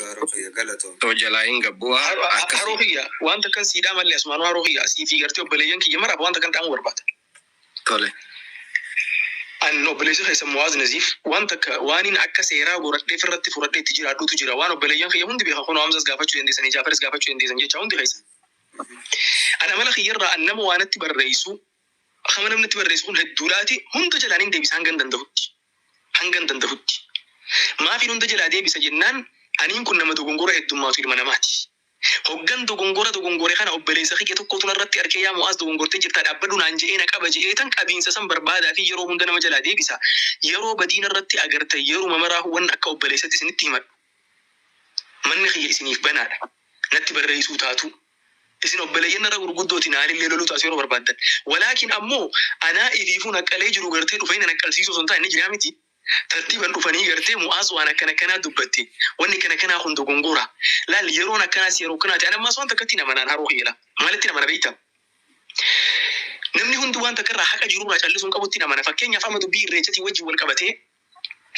Haroo kiyya, galatoom. Too jalaa hin gabbu'aa Haroo akkasii. kiyya, wanta kan siidhaa mallee asumaanuu haroo kiyya asii fi gartee obboleeyyan kiyya maraaf wanta kan dhaamu barbaada. Tole. An obboleessa keessa Muwaaz Naziif wanta akka waaniin akka seeraa godhadhee irratti fudhadhee itti jiraadhutu jira. Waan obboleeyyan kiyya hundi beeka, kun Hamzas gaafachuu dandeessanii, Jaafaris gaafachuu dandeessan jecha hundi keessa. An amala kiyyarraa an nama waanatti barreessu, kama namni itti barreessu kun hedduudhaati, hunda jalaan hin deebisa hangan danda'utti. Hangan danda'utti. Maafiin hunda jalaa deebisa jennaan, aniin kun nama dogongora heddummaatu ilma namaati. Hoggan dogongora dogongore kana obboleessa kiyya tokkotu narratti arkee, "Yaa Mu'aaz, dogongortee jirtaa, dhaabbadhu," naan je'ee na qaba je'ee tan qabiinsa san barbaadaa fi yeroo hunda nama jalaa deebisa. Yeroo badiin irratti agarte, yeruma maraa waan akka obboleessatti isinitti himadhu. Manni kiyya isiniif banaadha. Natti barreessuu taatu. Isin obboleeyyan irra gurguddooti, naanillee loluu taatu yeroo barbaaddan. Walaakin ammoo anaa ifiifuu naqqalee jiru gartee dhufanii na naqqalsiisuu osoo hin taane, ni jiraa miti. Tartiiban dhufanii gartee, "Mu'aaz, waan akkana akkanaa dubbatte, wanni kana kanaa kun dogongora, laal, yeroon akkanaas yeroo akkanaati." Ani ammaas waan takkatti namanaan haroo kiyyala maalitti namana beekta? Namni hundi waan takka irraa haqa jirurraa callisuun qabutti namana. Fakkeenyaaf, amma dubbii irreechatii wajjin wal qabatee,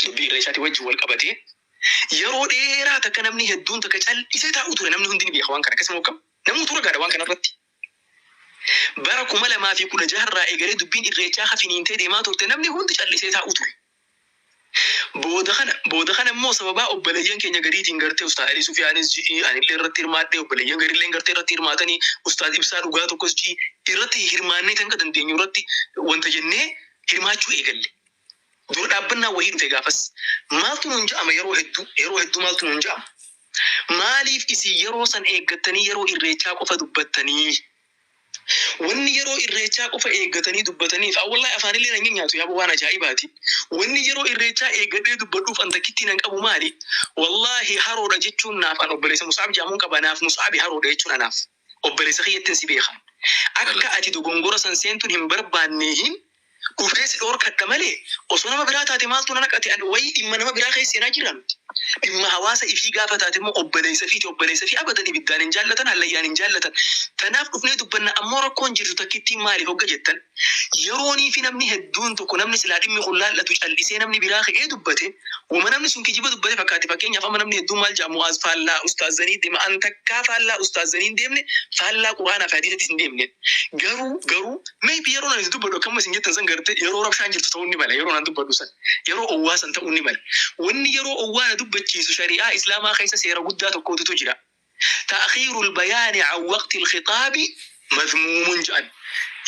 dubbii irreechaatii wajjin wal qabatee, yeroo dheeraa takka namni hedduun takka callisee taa'u ture. Namni hundi ni beeka waan kana. Akkasuma akkam namuutu ragaadha waan kana irratti. Bara 2016 irraa eegalee dubbiin irreechaa hafiniintee deemaa turte, namni hundi callisee taa'u ture. Booda kana immoo sababaa obboleeyyan keenya gariitiin gartee Ustaaz Ali Sufiyaanis ji'i anillee irratti hirmaadhee, obboleeyyan gariillee gartee irratti hirmaatanii, Ustaaz Ibsaa Dhugaa tokkos ji'i irratti hirmaannee, tan dandeenyu irratti wanta jennee hirmaachuu eegalle. Dura dhaabbannaa wahii dhufe gaafas. Maaltu nuun ja'ama yeroo hedduu? Yeroo hedduu maaltu nuun ja'ama? "Maaliif isin yeroo san eeggattanii yeroo irreechaa qofa dubbattanii?" Wanni yeroo irreechaa qofa eeggatanii dubbataniif, wallahi afaanillee nan nyaatu, yaa waan ajaa'ibaati. Wanni yeroo irreechaa eeggadhee dubbadhuuf an takkittii nan qabu maali? Wallahi haroodha jechuun naaf, an obboleessa Musaab jedhamuun qaba, naaf Musaabi haroodha jechuun anaaf. Obboleessa kiyyattiin si beeka. Akka ati dogongora san seentuun hin barbaanneehin dhufee si dhoorkadha malee, osoo nama biraa taate maaltu na naqate? Ani wayii dhimma nama biraa keessa seenaa jira miti. Dhimma hawaasa ifii gaafa taate immoo obboleessa fiiti, obboleessa fi abadan ibiddaan hin jaallatan, hallayyaan hin jaallatan. Tanaaf dhufnee dubbanna. Ammoo rakkoon jirtu takkittiin maali hogga jettan, yeroonii fi namni hedduun tokko, namni silaa dhimmi kun laallatu callisee, namni biraa ka'ee dubbate, wama namni sun kijiba dubbate fakkaate. Fakkeenyaaf, amma namni hedduun maal jedha? "Mu'aaz faallaa ustaazanii deema." An takkaa faallaa ustaazanii hin deemne, faallaa quraanaa fi hadiisatti hin deemne. Garuu maybe yeroo nan itti dubbadhu akkama isin jettan san garte yeroo rabshaan jirtu ta'uu ni mala, yeroo nan dubbadhu san yeroo owwaa san ta'uu ni mala. Wanni yeroo owwaa na dubbachiisu, shari'aa islaamaa keessa seera guddaa tokkotu jira. "تأخير البيان عن وقت الخطاب مذموم" jedhan.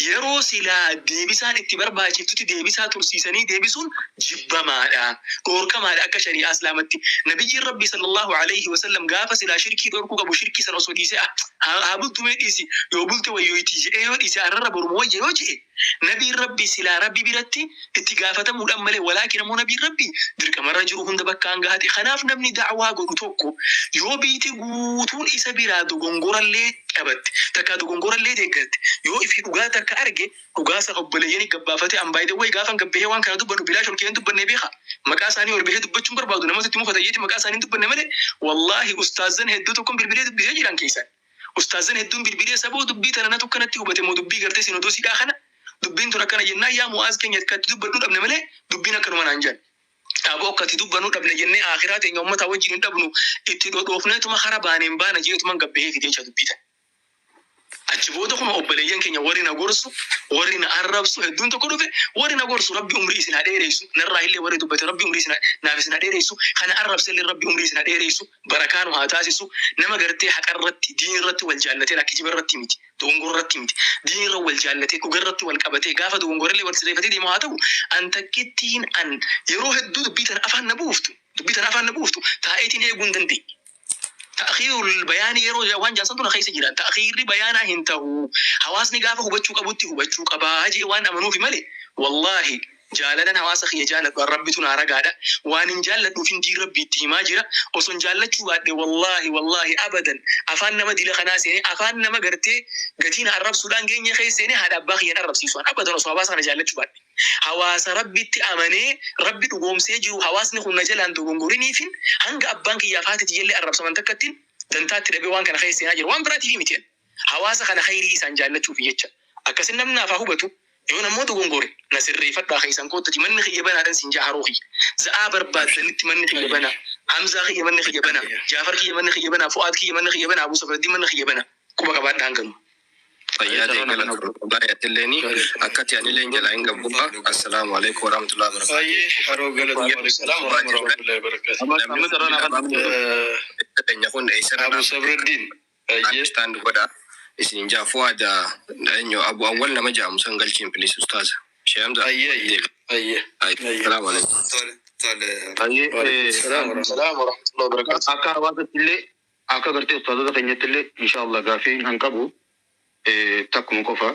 Yeroo silaa deebisaan itti barbaachiftutti deebisaa tursiisanii deebisuun jibbamaadha. Dhoorkamaadha akka shari'aa islaamatti. Nabiyyiin Rabbi صلى الله عليه وسلم gaafa silaa shirkii dhorkuu qabu, shirkii san osoo dhiisee, "Haa bultu, mee dhiisi, yoo bulte wayyoyti," jedhee yoo dhiise, arrarra boruma wayya yoo jedhe, nabiin Rabbi silaa Rabbi biratti itti gaafatamuudhaan malee, walaakin ammoo nabiin Rabbi dirqamarra jiru hunda bakkaan gahate. Kanaaf namni da'waa godhu tokko yoo biiti guutuun isa biraa dogongorallee qabatte, takka dogongorallee deeggarte, yoo ifi dhugaa takka arge, dhugaa san obboleeyyanii gabbaafate. An baay'ee wayi gaafan gabbahee waan kana dubbadhu bilaa shorkeen dubbanne beeka. Maqaa isaanii ol bahee dubbachuun barbaadu, namatti itti mufata jeeti maqaa isaanii hin dubbanne malee, wallaahi ustaazan hedduu tokkon bilbilee dubbisee jiran keessan. Ustaazan hedduun bilbilee, "Saboo, dubbii tana natu akkanatti hubate moo dubbii gartee sinodoosiidhaa kana dubbiin tun akkana," jennaan, "Yaa Mu'aaz keenya, akkatti dubbadhu dhabne malee dubbiin akkanuma," naan jedhan. Aboo, akkatti dubbanuu dhabne jennee akhiraa teenya ummata wajjin hin dhabnu, itti dhodhoofneetuma kara baaneen baana jeetuman gabbahee fidee jecha dubbii tana. Achi booda kuma obboleeyyan keenya warri na gorsu, warri na arrabsu hedduun tokko dhufe. Warri na gorsu, Rabbi umrii isin haa dheeressu. Narraa illee warri dubbate, Rabbi umrii isin naaf isin haa dheeressu. Kana arrabse illee, Rabbi umrii isin haa dheeressu. Barakaa nu haa taasisu. Nama gartee haqa irratti, diin irratti wal jaallatee, kijiba irratti miti, dogongora irratti miti. Diin irra wal jaallatee, dhuga irratti wal qabatee, gaafa dogongora illee wal sirreeffatee deemu haa ta'u. An takkittiin an yeroo hedduu dubbii tana afaan na buuftu, dubbii tana afaan na buuftu taa'eetiin eeguu hin dandeenye. تأخير البيان yeroo waan jaansan tuna keessa jira. Ta'khiirri bayaanaa hin ta'u. Hawaasni gaafa hubachuu qabutti hubachuu qabaa jee waan amanuufi malee. Wallaahi Jaalalan hawaasa kiyya jaaladhu Rabbitu naa ragaadha. Waan hin jaalladhuufin diin Rabbii itti himaa jira. Oson jaallachuu baadhe, wallaahi, wallaahi, abadan afaan nama dila kanaa seenee, afaan nama gartee gatii na arrabsuudhaan geenye keessa seenee haadha abbaa kiyyan arrabsiisu an abadan osoo hawaasa kana jaallachuu baadhe. Hawaasa Rabbitti amanee Rabbi dhugoomsee jiru, hawaasni kun na jalaan dogongoriniifin hanga abbaan kiyyaaf haati tiyyallee arrabsaman takkattin dantaa itti dhabee waan kana keessa seenaa jira. Waan biraatiif miti ani. Hawaasa kana khayrii isaan jaallachuufi jecha. Akkasin namni naaf haa hubatu. Yoon ammoo dogongore na sirreeffadhaa, keessan koottati, manni kiyya banaadhan siin ja'a. Haroo kiyya, za'aa barbaaddanitti manni kiyya banaa. Hamzaa kiyya, manni kiyya banaa. Jaafar kiyya, manni kiyya banaa. Fu'aad kiyya, manni kiyya banaa. Abuu Safraddiin, manni kiyya banaa. Quba qabaadhaa hanganuma. Fayyaa ta'e, galatoomii atilleeni akkati anilleen jalaa hin gabbu'a. Assalaamu alaikum warahmatullahi wabarakatuh. Baay'ee haroo galatoomii. Salaam warahmatullahi wabarakatuh. Namni keenya kun eessarra Abu Sabraddiin. Baay'ee. Understand godha. Isin jaa Fuad, eenyu, Abu Awwal nama jaamu san galchiin, please, ustaaza. Sheikh Hamza. Ayyee, ayyee, ayyee. Assalaamu alaikum. Tole, tole. Baay'ee. Salaam warahmatullahi. Salaam warahmatullahi wabarakatuh. Akka hawaasatti illee, akka gartee ustaazota keenyatti illee, inshallah gaafii kan qabu takkuma qofa.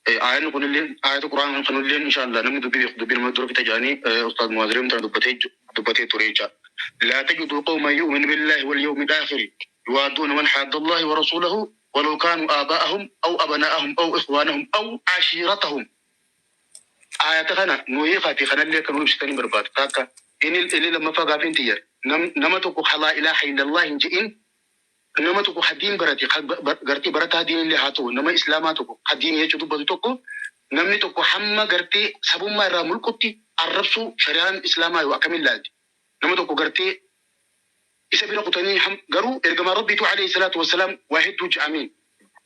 Aayanni kunillee, ayata Qur'aan kunillee, inshallah namni dubbii beeku dubbii nama dura fixa jedhanii ustaaz Muwaaziriin tana dubbatee ture jecha. لا تجد قوما يؤمن بالله واليوم الآخر يوادون من حاد الله ورسوله ولو كانوا آباءهم أو أبناءهم أو إخوانهم أو عشيرتهم. آية kana nuyi fi kanallee kan ibsitanii barbaadu. Takka inni lammaffaa gaafiin tiyya nama tokko لا إله إلا الله hin je'in, nama tokko hadiin barate, gartee barataa diin illee haa ta'u, nama islaamaa tokko hadiin jechuu dubbatu tokko, namni tokko hamma gartee sabummaa irraa mulqutti arrabsuu shari'aan islaamaa yoo akkamiin laalti? Nama tokko gartee isa bira kutanii, garuu ergamaa Rabbiitu alayhi salaatu wassalaam waa hedduu je'amiin.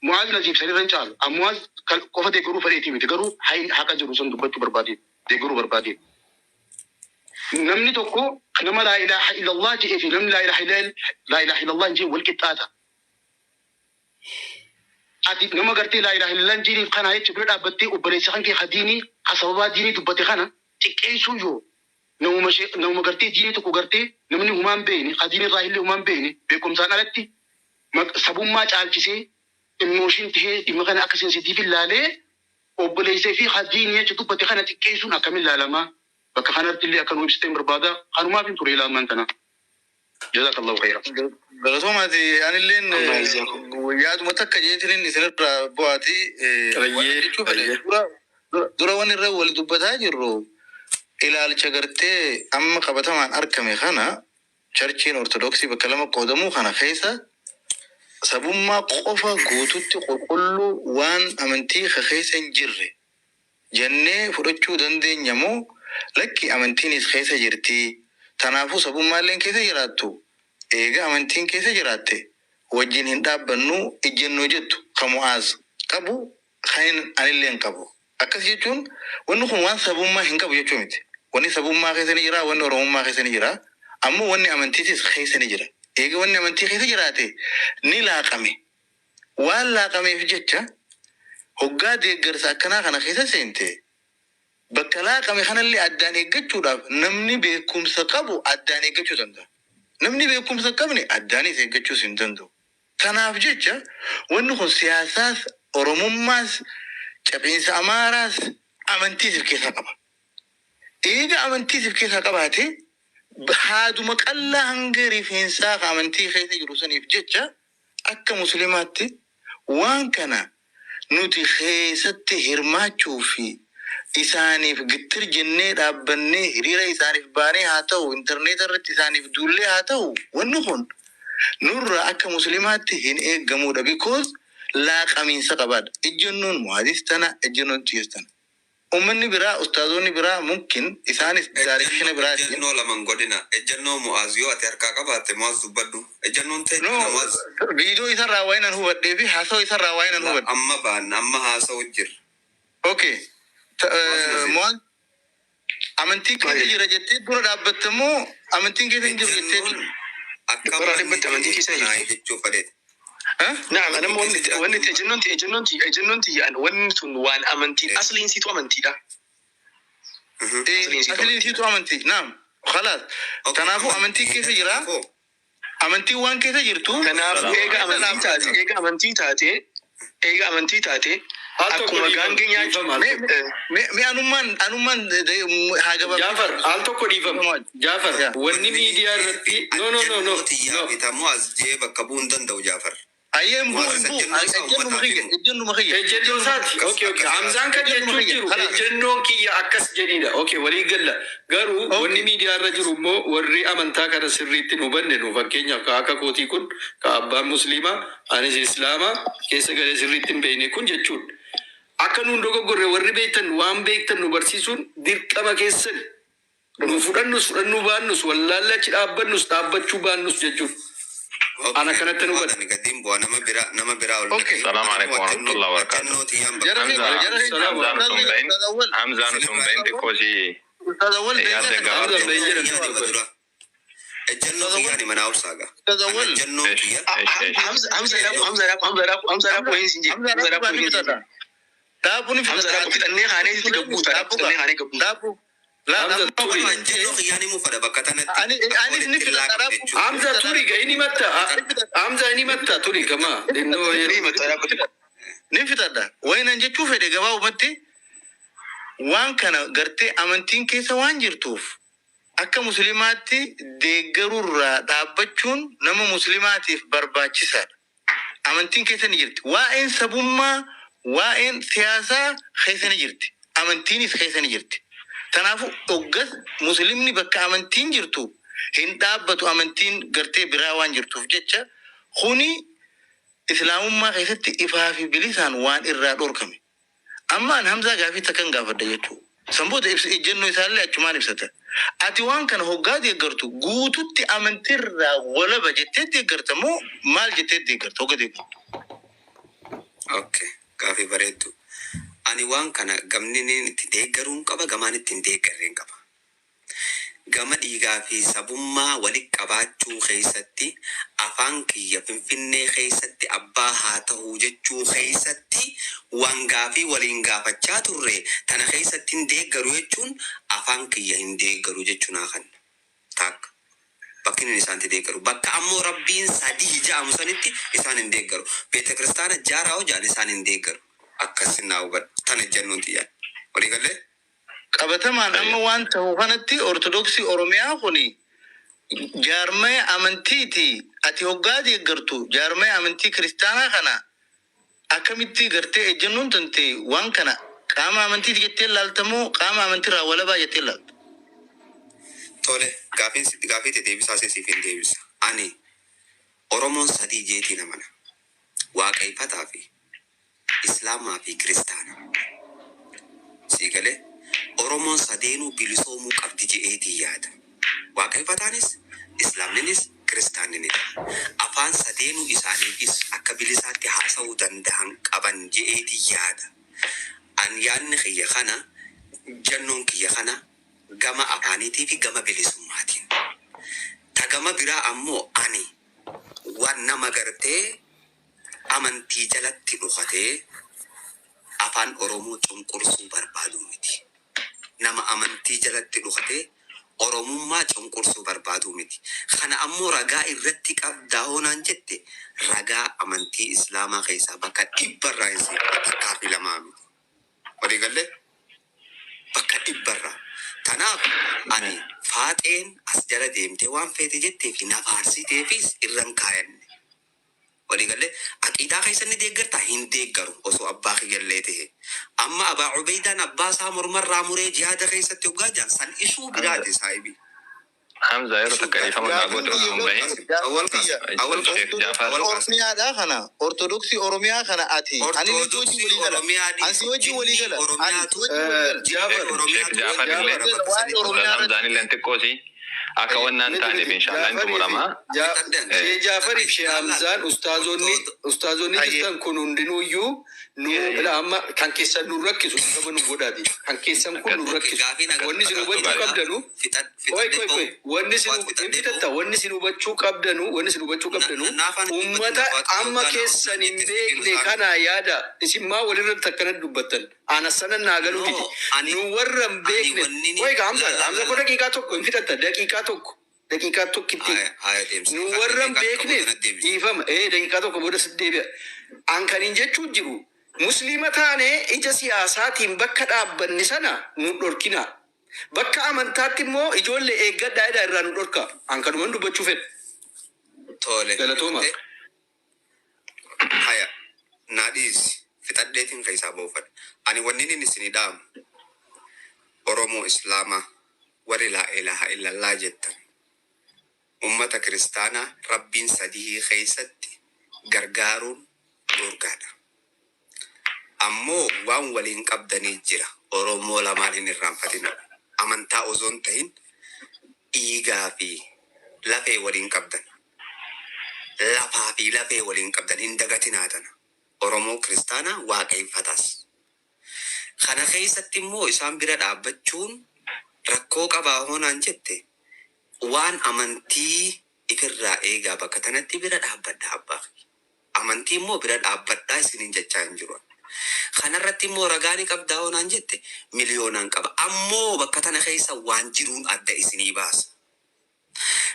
Mu'aaz Najiib sanirra hin caalu. Mu'aaz qofa deeggaruu fedheetii miti, garuu haqa jiru san dubbachuu barbaade, deeggaruu barbaade. Namni tokko nama لا إله إلا الله je'ee fi namni لا إله إلا الله hin je'e wal qixxaata. Ati nama gartee لا إله إلا الله hin je'iniif kana jecha bira dhaabbattee obboleessa kan kee ka diinii, ka sababaa diinii dubbate kana xiqqeessuu, yoo namuma gartee diinii tokko gartee namni humaan beekne, ka diinii irraa illee humaan beekne, beekumsaan alatti sabummaa caalchisee, emotion tahee, dhimma kana akka sensitiif ilaalee obboleessee fi ka diinii jecha dubbate kana xiqqeessuun akkamiin ilaalamaa? Bakka kanatti illee akka nu ibsiteen barbaada. Kanumaaf hin ture ilaaman tana. جزاك الله خيرا. Galatoomaati, anilleen yaaduma takka jeetiniin isinirraa bu'aati. Jechuu fedhe, dura wanni irra wal dubbataa jirru ilaalcha gartee amma qabatamaan argame kana, churchiin Ortodoksii bakka lama qoodamuu kana keessa sabummaa qofa guututti qulqulluu waan amantii ka keessa hin jirre jennee fudhachuu dandeenya moo lakki, amantiinis keessa jirti, tanaafuu sabummaalleen keessa jiraattu, eega amantiin keessa jiraatte wajjin hin dhaabbannu ejjennoo jettu ka Mu'aaz qabu kan anillee hin qabu. Akkas jechuun wanni kun waan sabummaa hin qabu jechuu miti. Wanni sabummaa keessa ni jira, wanni Oromummaa keessa ni jira, ammoo wanni amantiitis keessa ni jira. Eega wanni amantii keessa jiraate ni laaqame. Waan laaqameef jecha hoggaa deeggarsa akkanaa kana keessa seente, bakka laaqame kanallee addaan eeggachuudhaaf namni beekumsa qabu addaan eeggachuu danda'a. Namni beekumsa hin qabne addaanis eeggachuus hin danda'u. Kanaaf jecha wanni kun siyaasaas, Oromummaas, cabiinsa Amaaraas, amantiis of keessaa qaba. Eega amantiis of keessaa qabaate, haaduma qallaa hanga rifeensaa ka amantii keessa jiru saniif jecha akka musliimaatti waan kana nuti keessatti hirmaachuu fi isaaniif gittir jennee dhaabbannee hiriira isaaniif baanee haa ta'u, intarneeta irratti isaaniif duullee haa ta'u, wanni kun nurra akka musliimaatti hin eeggamudha. Because laaqamiinsa qabaadha. Ejjennoon Muhaadis tana, ejjennoon Tiyas tana. Uummanni biraa, ustaazonni biraa mumkin isaanis direction biraatiin. Ejjennoo lama hin godhina. Ejjennoo Mu'aaz yoo ati harkaa qabaatte, Mu'aaz dubbadhu. Ejjennoon ta'e No, Mu'aaz. Viidiyoo isarraa waa nan hubadhee fi haasawaa isarraa waa nan hubadhe. Amma baan amma haasa'u jira. Okay. Mu'aaz, amantii keessa jira jettee dura dhaabbatte moo amantiin keessa hin jiru jettee? Ejjennoon akka Bara dhibbatti amantii keessa kanaa jirti. jechuu fedhe. Naam, anamma wanni ejjennoon ti wanni tun waan amantii asliin siitu amantiidha. Asliin siitu Asliin siitu amantii. Naam. خلاص. Kanaafuu amantii keessa jira. Amantii waan keessa jirtu. Kanaafuu eega amantii taate, eega amantii taate, eega amantii taate, Al tokko Akkuma dhiifama. gaangee nyaachuu. Dhiifama al Me tokko. me me anummaan anummaan haa gabaabsisu. Jaafar, al tokko dhiifama. Jaafar, Yaa. wanni miidiyaa irratti, no, no, no, no, Ejjennoo xiyyaa no. bitamoo as jee bakka bu'uu hin danda'u, Jaafar. Ayyee, hin bu'u, hin bu'u. Ejjennuma kiyya, ejjennuma kiyya. Ejjennoo isaati. Okay. Hamzaan kan Ejjennuma jechuun kiyya. jiru Kalaas. ejjennoon kiyya akkas jedhidha. Okay, walii galla. Garuu wanni miidiyaa irra jiru immoo warri amantaa kana sirriitti nu hubanne, nu fakkeenyaaf ka akka kootii kun, ka abbaan musliimaa, anis islaamaa keessa galee sirriitti hin beekne kun jechuudha. Akka nuun dogoggorre warri beektan waan beektan nu barsiisuun dirqama keessan. Nu fudhannus fudhannuu baannus, wallaallee achi dhaabbannus dhaabbachuu baannus jechuudha. Ana kanatti nu hubadha. Ani gadiin bu'a, nama biraa, nama biraa ol. Okay. السلام عليكم ورحمة الله وبركاته. Ejjennoo xiyyaan Jara bakka keenya, Hamza, jara keenya. Salaam. Hamzaan osoo hin bahin, Ustaaz Awwal. Hamzaan osoo hin bahin xiqqoo si Ustaaz Awwal, yaadda daqiiqaa takka. gabaabduu. Hamzaan bahin jedhan. Ejjennoo xiyyaa dura. Ejjennoo xiyyaan mana obsaaga. Ustaaz Awwal. Ejjennoon Esh, kiyya. esh, esh. Hamza, Hamza, Hamza, Hamza, Hamza, Raapuu hin sin jedhe. Hamza Hamza Raapuu Raapuu ni hin sin fixata. jedhe. Daabuu ni Hamza fixata. Raapuu fixannee kaanee sitti gabbuuta. Daabuu Fixannee kaanee gabbuuta. Daabuu. Laa Hamza amma turi. waan Ejjennoo xiyyaan himuu fedha bakka tanatti. Anis ni fixata Raapuu. Hamza, turi ga inni matta. Hamza, inni matta, turi gama. Innoo Ni himatta Raapuu. Ni fixadha. Wayinan jechuu fedhe, gabaabumatti waan kana gartee amantiin keessa waan jirtuuf akka musliimaatti deeggaruurraa dhaabbachuun nama musliimaatiif barbaachisaadha. Amantiin keessa ni jirti. Waa'een sabummaa, waa'een siyaasaa keessa ni jirti. Amantiinis keessa ni jirti. Kanaafuu hoggas musliimni bakka amantiin jirtu hin dhaabbatu, amantiin gartee biraa waan jirtuuf jecha. Kuni islaamummaa keessatti ifaa fi bilisaan waan irraa dhorkame. Amma an Hamzaa gaafii takkan gaafadha jechuudha. Sanboota ibsa ejjennoo isaallee achumaan ibsata. Ati waan kana hoggaa deeggartu guututti amantiirraa walaba jettee deeggarta moo maal jettee deeggarta hogga deeggartu? Okay. Gaafii bareeddu. Ani waan kana gamni inni itti deeggaruun qaba, gamaan ittiin deeggarreen qaba. Gama dhiigaa fi sabummaa walitti qabaachuu keessatti, afaan kiyya Finfinnee keessatti abbaa haa ta'uu jechuu keessatti, waan gaafii waliin gaafachaa turre tana keessatti hin deeggaru jechuun afaan kiyya hin deeggaru jechuu naa kanna. Takka. Bakki inni isaan itti deeggaru. Bakka ammoo rabbiin sadii ja'amu sanitti isaan hin deeggaru. Beeta kiristaana jaaraa hojaan isaan hin deeggaru. Akkas naa hubadhu. Tana jennuun xiyyaan. Walii galee? Qabatamaan amma waan ta'u kanatti Ortodoksii Oromiyaa kuni jaarmaya amantiiti. Ati hoggaa deeggartu jaarmaya amantii kiristaanaa kana akkamitti gartee ejjennoon tante waan kana qaama amantiiti jettee laaltamoo qaama amantiirraa walabaa jettee laalta? Tole, gaafiin gaafii ta'e deebisaa siif hin deebisa. Ani Oromoon sadii jeetiin amana. Waaqeffataa fi Islaamaa fi Kiristaana. Sii galee, Oromoon sadeenuu bilisoomuu qabdi je'eetii yaada. Waaqeffataanis, Islaamninis, Kiristaanninis. Afaan sadeenuu isaaniifis akka bilisaatti haasa'uu danda'an qaban je'eetii yaada. An yaadni kiyya kana, jannoon kiyya kana gama afaaniitii fi gama bilisummaatiin. Ta gama biraa ammoo ani waan nama gartee amantii jalatti dhokatee afaan Oromoo cunqursuu barbaadu miti. Nama amantii jalatti dhokatee Oromummaa cunqursuu barbaadu miti. Kana ammoo ragaa irratti qabdaa hoonaan jette, ragaa amantii Islaamaa keessaa bakka 100rraa hin seenu, takkaa fi lamaa miti. Walii gallee, bakka 100rraa. Tanaaf ani faaxeen as jala deemtee waan feete jettee fi na faarsiteefis irra hin kaayanne. Walii galee, aqiidaa keessa ni deeggartaa? Hin deeggaru osoo abbaa kiyyallee ta'e. Amma Abaa Ubeydaan abbaa isaa mormarraa muree jihaada keessatti hoggaa jiran san isuu biraati, saahibii. Hamza, yeroo takka dhiifama naa goote osoo hin bahin. Awwal kaasa. Awwal kaasa. Sheekh Jaafar. Awwal kaasa. Oromiyaadhaa kana, Ortodoksii Oromiyaa kana ati ani si wajjin Ortodoksii walii gala. Oromiyaa. Ani si wajjin walii gala. Ani si Oromiyaatu wajjin walii gala. Jaafar. Sheekh Jaafar illee bakka Waa'ee sanitti Oromiyaa Ustaaz Hamzaan illee xiqqoosi akka wannaan Miti taaneef miti inshallah hin Jaafarii fi xumurama. Shee Jaafarii fi Shee Hamzaan, ustaazonni jirtan kun hundinuuyyuu nu ila amma kan keessan nu rakkisu gama nu godhaati. Kan keessan kun nu rakkisu. Wanni isin hubachuu qabdanu, Qoy, qoy, qoy, wanni isin hin fitatta, wanni isin hubachuu qabdanu, ummata amma keessan hin beekne kana yaada isin maa walirratti akkana dubbattan, ana sana naa galuu dide. Nu warra hin beekne, qoy ka Hamza, Hamza ko, daqiiqaa 1 hin fitatta, daqiiqaa 1, daqiiqaa tokkitti. Nu warra hin beekneef dhiifama, daqiiqaa 1 booda sitti deebi'a. An kan hin jechuu jiru Musliima taane ija siyaasaatiin bakka dhaabbanne sana nu dhorkina. Bakka amantaatti immoo ijoollee eeggadhaa jedhaa irraa nu dhorka. An kanuman dubbachuu fedha. Tole. Galatooma. Haya, naa dhiisi. Fixadheetiin keessaa buufadha. Ani wanni inni isinii dhaamu, Oromoo Islaamaa warri laa ilaaha illallaa jettan, ummata kiristaanaa Rabbiin sadihii keessatti gargaaruun dhorgaadha. Ammoo waan waliin qabdanii jira. Oromoo lamaan hin irraanfatina. Amantaa osoo hin ta'in dhiigaa fi lafee waliin qabdan. Lafaa fi lafee waliin qabdan hin dagatinaa tana. Oromoo kiristaanaa waaqeffataas. Kana keessatti immoo isaan bira dhaabbachuun rakkoo qabaa hoonaan jette, waan amantii ifirraa eegaa bakka tanatti bira dhaabbadha abbaa kiyya. Amantii immoo bira dhaabbadhaa isiniin jechaa hin jiru. Kanarratti immoo ragaa ni qabdaa hoonaan jette, miliyoonaan qaba. Ammoo bakka tana keessa waan jiruun adda isinii baasa.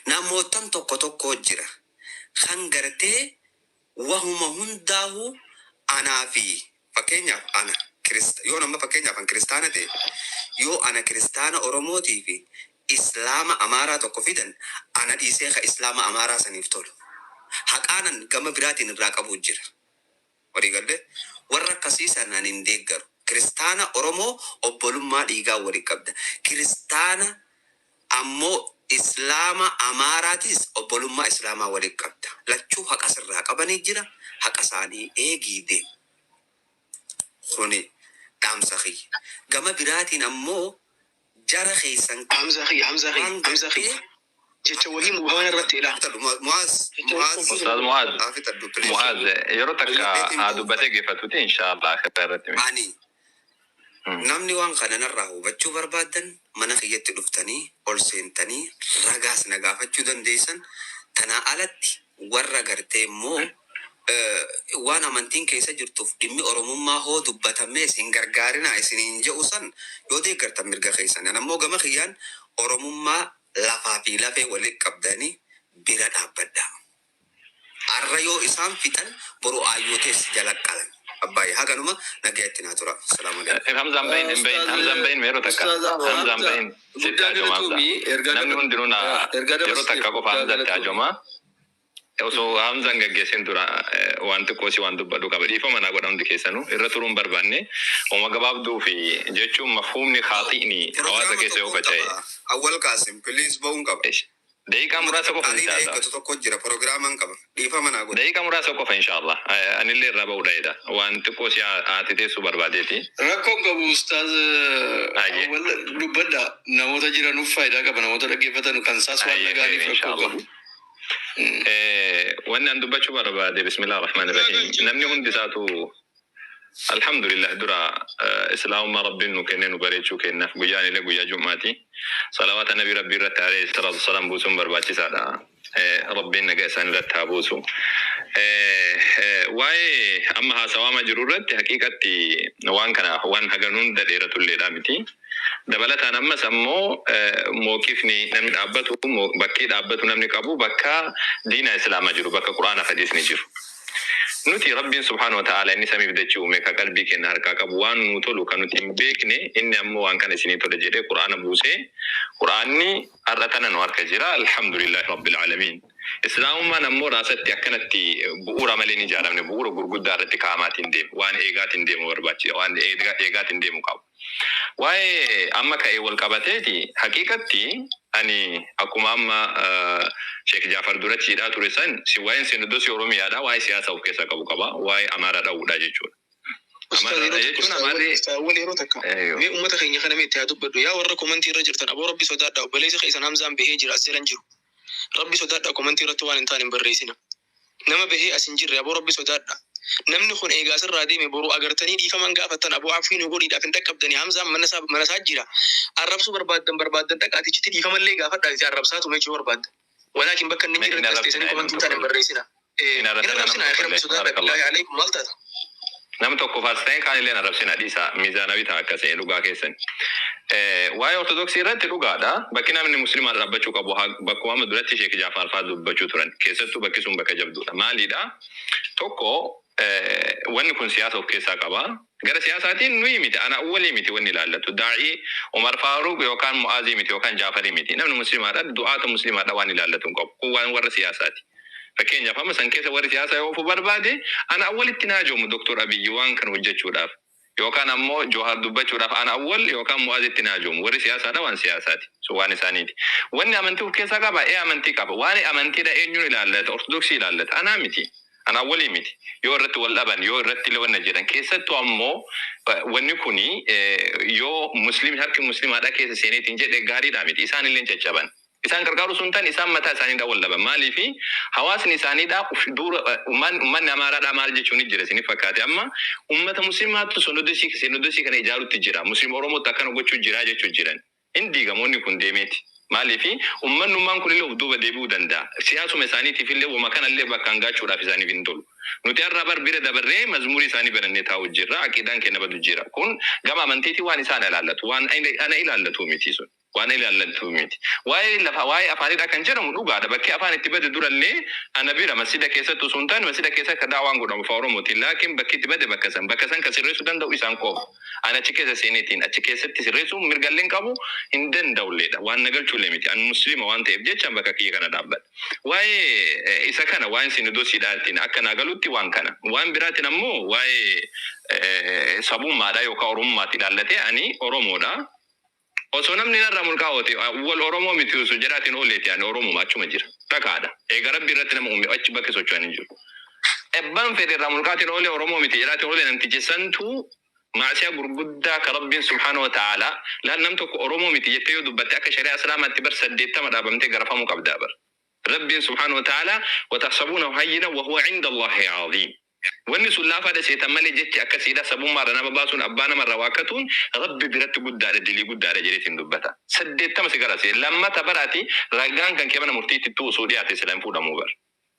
Namootan tokko tokko jira. Kan gartee wahuma hundaahu anaa fi fakkeenyaaf ana yoo nama fakkeenyaaf an kiristaana ta'e, yoo ana kiristaana Oromootii fi Islaama Amaaraa tokko fidan, ana dhiisee ka Islaama Amaaraa saniif tolu. Haqaanan gama biraatiin irraa qabu jira. Walii gallee warra akkasii sanaan hin deeggaru. Kiristaana Oromoo obbolummaa dhiigaa walii qabda. Kiristaana ammoo Islaama Amaaraatis obbolummaa Islaamaa walii qabda. Lachuu haqa sirraa qabanii jira. Haqa isaanii eegii deemu. Kuni dhaamsa kiyya. Gama biraatiin ammoo jara keessan Hamzaa kiyya, Hamzaa kiyya, waan Hamzaa kiyya. gartee Jecha wahii mubaana irratti ilaa. Muaz, Muaz, Ustaaz Muaz, haa fixadhu please. Muaz, yeroo takka Fixadheetiin haa ba'u. dubbatee geeffatuuti inshallah akhira irratti. Ani namni waan kana narraa hubachuu barbaaddan mana kiyyatti dhuftanii ol seentanii ragaas na gaafachuu dandeessan. Tanaa alatti warra gartee immoo waan amantiin keessa jirtuuf dhimmi Oromummaa hoo dubbatamee isin gargaarinaa isiniin je'u san yoo deeggartan mirga keessan. An ammoo gama kiyyaan Oromummaa lafaa fi lafee walitti qabdanii bira dhaabbadhaa. Arra yoo isaan fixan, boru ayyootees jala qalan. Abbaayee haganuma nagayatti naa tura. Salaamu alaikum. Hamzaan bahin hin bahin, Ustaaz Hamzaan bahin, yeroo takka Ustaaz Hamzaan Hamza bahin sitti guddaa haajoma Hamza. galatoomii ergaa Namni hundinuu na ergaa yeroo dabarsiteef takka qofa guddaa Hamzatti galatoomii. haajoma. Osoo Hamzaan gaggeessin dura waan xiqqoo si waan dubbadhu qaba. Dhiifama naa godha hundi keessanuu irra turuun barbaanne uma gabaabduu fi jechuun mafhuumni khaaxi'ni hawaasa Pirogiraama keessa yoo tokkoon faca'e. qaba. Awwal Qaasim, please, ba'uun qaba. Daqiiqaa muraasa qofa Qaalii sitti na haasa'a. eeggatu tokko jira. Pirogiraaman qaba. Dhiifama naa godha. Daqiiqaa muraasa qofa inshallah. Anillee irraa ba'uudha jedha. Waan xiqqoo si haati teessuu barbaadeeti. Rakkoon qabu Ustaaz Ayyee. Awwal, dubbadha. Namoota jiranuuf faayidaa qaba, namoota dhaggeeffatan kan isaas waan Ayyee dhaga'aniif khayri rakkoo inshallah. qabu. Wanni an dubbachuu barbaade, bismillah rahmaan rahim, namni hundi isaatu alhamdulillah dura islaamummaa Rabbiin nu kenne nu bareechuu kennaaf guyyaan illee guyyaa jum'aati. Salawaata nabi Rabbii irratti alayhi salaatu wasalaam buusuun barbaachisaadha. Rabbiin nagaa isaan irratti haa buusu. Waa'ee amma haasawaama jiru irratti haqiiqatti waan kana waan hagan hunda dheeratulleedha miti. Dabalataan ammas ammoo mooqifni namni dhaabbatu, bakkee dhaabbatu namni qabu, bakka diina islaamaa jiru, bakka quraana hadiisni jiru. Nuti Rabbiin subhaanahu wa ta'ala inni samiif dachii uume, ka qalbii keenya harkaa qabu, waan nuu tolu kan nuti hin beekne, inni ammoo waan kana isinii tole jedhee quraana buusee, quraanni har'a tana nu harka jira, alhamdulillahi rabbil alamin. Islaamummaan ammoo raasatti akkanatti bu'uura malee hin ijaaramne, bu'uura gurguddaa irratti kaa'amaatiin deemu, waan eegaatiin deemu barbaachisa, waan eegaatiin deemu qabu. Waa'ee amma ka'ee wal qabateeti haqiiqatti ani akkuma amma Sheek Jaafar duratti hidhaa ture san si waa'een sinodosii Oromiyaadha waa'ee siyaasa of keessaa qabu qaba, waa'ee Amaaraa dha'uudha jechuudha. Ustaaz Amaaraadha yeroo tokko jechuun Ustaaz Amaarri Ustaaz Awwal yeroo takka mee uummata keenya kana mee itti haa dubbadhu. Yaa warra komantii irra jirtan, aboo Rabbi sodaadha. Obboleessi keessan Hamzaan bahee jira, as jalan jiru. Rabbi sodaadha, komantii irratti waan hin taane hin barreessina. Nama bahee as hin jirre, aboo Rabbi sodaadha. Namni kun eegaa asirraa deeme boru agartanii dhiifaman gaafattan, aboo afwii nu godhiidhaaf hin dhaqqabdanii. Hamzaan mana isaa jira. Arrabsuu barbaaddan dhaqaatichitti dhiifamallee gaafadhaa, itti arrabsaatu jechuu barbaaddan. Walaakin bakka inni Mee hin hin jirretti as teessanii arrabsinaa komantii nam hin taane hin tokko barreessina. hin Hin arrabsinaa nam arrabsinaa tokko Rabbi illee sodaadha. barakallah. Billaahi alaikum, maal taata? Nam tokko faas ta'e kaan illee arrabsina dhiisa, miizaanawi ta'a akka ta'e dhugaa keessan. Waa'ee Ortodoksii irratti dhugaadha. Bakki namni musliimaa dhaabbachuu qabu bakkuma amma duratti Sheek Jaafaar fa'aa dubbachuu turan. Keessattuu bakki sun bakka jabduudha. Maaliidha? Tokko Wanni kun siyaasa of keessaa qaba. Gara siyaasaatiin nuyi miti, ana awwalii miti wanni ilaallatu. Daa'ii Umar Faaruq yookaan Mu'aazii miti yookaan Jaafarii miti. Namni musliimaadha, du'aata musliimaadha waan ilaallatu hin qabu. Kun waan warra siyaasaati. Fakkeenyaaf amma san keessa warri siyaasaa yoo ofuu barbaade, ana awwalitti naajomu Dr. Abiyyi waan kana hojjechuudhaaf. Yookaan ammoo Johaar dubbachuudhaaf ana awwal yookaan Mu'aazitti naajomu. Warri siyaasaadha waan siyaasaati. Sun waan isaaniiti. Wanni amantii of keessaa qaba? Ee, amantii qaba. Waan amantiidha eenyuun ilaallata? Ortodoksii ilaallata. Anaa miti. Ana awwalii miti. Yoo irratti wal dhaban, yoo irratti illee wanna jedhan. Keessattuu ammoo wanni kuni yoo musliimni harki musliimaadha keessa seeneetiin jedhe gaariidha miti. Isaan illee caccaban. Isaan gargaaru sun tan isaan mataa isaaniidha wal dhaban. Maaliifi hawaasni isaaniidha dura uummanni Amaaraadha maal jechuun ni jira isiniif fakkaate amma uummata musliimaatu sonodosii kana ijaarutti jira. Musliima Oromootti akkana gochuu jira jechuu jiran. Hin diigamoonni kun deemeeti. Maaliifi uummanni kun illee of duuba deebi'uu danda'a. Siyaasuma isaaniitiif illee wama kanallee bakkaan gaachuudhaaf isaaniif hin tolu. Nuti har'a bar bira dabarree mazmurii isaanii banannee taa'u jirra. Aqiidaan keenya badu jira. Kun gama amantiitii waan isaan ilaallatu. Waan ana ilaallatu miti sun. Waan ilaallatu miti. Waa'ee lafa, waa'ee afaanidha kan jedhamu dhugaadha. Bakki afaan itti bade durallee ana bira masjida keessatti osoo hin taane masjida keessa akka daawaan godhamu afaan Oromootiin. Laakiin bakki itti bade bakka san. Bakka san kan sirreessuu danda'u isaan qofa. Ani achi keessa seeneetiin achi keessatti sirreessuu mirgallee hin qabu, hin danda'ulleedha. Waan na galchullee miti. Ani musliima waan ta'eef jecha bakka kiyya kana dhaabbadha. Waa'ee isa kana waan sinodosiidhaatiin akka naa galutti waan kana. Waan biraatiin ammoo waa'ee sabummaadha yookaan Oromummaatti ilaallatee ani Oromoodha. Osoo namni narraa mulqaa oote wal Oromoo miti osoo jedhaatiin ooleeti ani Oromuma achuma jira. Dhakaadha. Egaa Rabbi irratti nama uume achi bakka socho'an hin jiru. Ebbaan fedhe irraa mulqaatiin oolee Oromoo miti jedhaatiin oolee namtichi santuu maasiyaa gurguddaa ka Rabbiin subhaanahu wa ta'ala laal nam tokko Oromoo miti jettee yoo dubbatte akka shari'aa Islaamaatti bar 80 dhaabamtee garafamuu qabdaa bar. Rabbiin subhaanahu wa ta'ala watahsabuunahu hayyinan wa huwa inda Allahi aziim. Wanni sun laafaadha seetan malee jechi akkasiidha sabummaarra nama baasuun abbaa namarraa waakkatuun Rabbi biratti guddaadha, dilii guddaadha jedheetiin dubbata. 80 si garase lammata baraati ragaan kan kee mana murtiitti ittuu osoo dhiyaate sila hin fuudhamuu bar.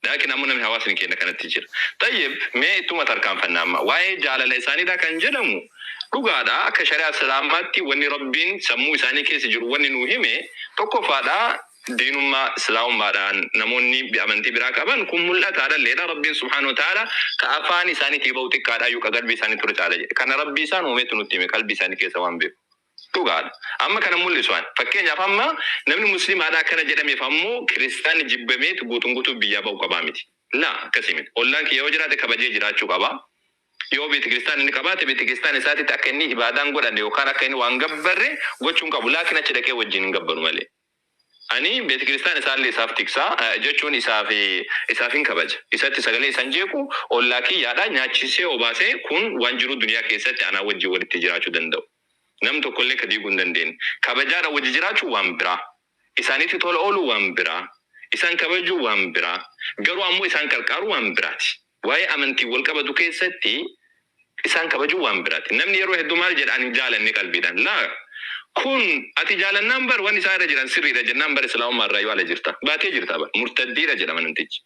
Laakiin ammoo namni hawaasni keenya kanatti jira. Tayyib, mee ittuma tarkaanfanna amma. Waa'ee jaalala isaaniidha kan jedhamu dhugaadha. Akka shari'aa Islaamaatti wanni Rabbiin sammuu isaanii keessa jiru wanni nuu hime tokkoffaadha, diinummaa Islaamummaadhaan namoonni amantii biraa qaban kun mul'ataadha illeedha. Rabbiin subhaanahu wa ta'ala ka afaan isaaniitii bahu xiqqaadha iyyuu ka qalbii isaanii ture caala jedhe. Kana Rabbii isaan uumetu nutti hime, qalbii isaanii keessa waan beeku. Dhugaadha. Amma kana mul'isu ani. Fakkeenyaaf amma namni musliimaadha akkana jedhameef ammoo kiristaanni jibbameetu guutuun guutuu biyyaa bahu qabaa miti. Laa, akkasii miti. Ollaan kiyya yoo jiraate kabajee jiraachuu qaba. Yoo beete kiristaana inni qabaate beete kiristaana isaatitti akka inni ibaadaan godhanne yookaan akka inni waan gabbarre gochuu hin qabu. Laakiin achi dhaqee wajjin hin gabbaru malee. Ani beete kiristaana isaallee isaaf tiksa jechuun isaaf isaaf hin kabaja. Isatti sagalee isan jeequ, ollaa kiyyaadha, nyaachisee obaasee kun waan jiruu duniyaa keessatti anaa wajjin walitti jiraachuu danda'u. Nam tokkollee ka diiguu hin dandeenye. Kabajaadhaan wajji jiraachuu waan biraa. Isaanitti tola ooluu waan biraa. Isaan kabajuu waan biraa. Garuu ammoo isaan qarqaaruu waan biraati. Waa'ee amantiin wal qabatu keessatti isaan kabajuu waan biraati. Namni yeroo hedduu maal jedha, ani hin jaalanne qalbiidhaan. Laa, kun ati jaalannaan bar wanni isaan irra jiran sirriidha jennaan bar Islaamummaa irraa yoo ala jirta. Baatee jirta bar. Murtaddiidha jedhama namtichi.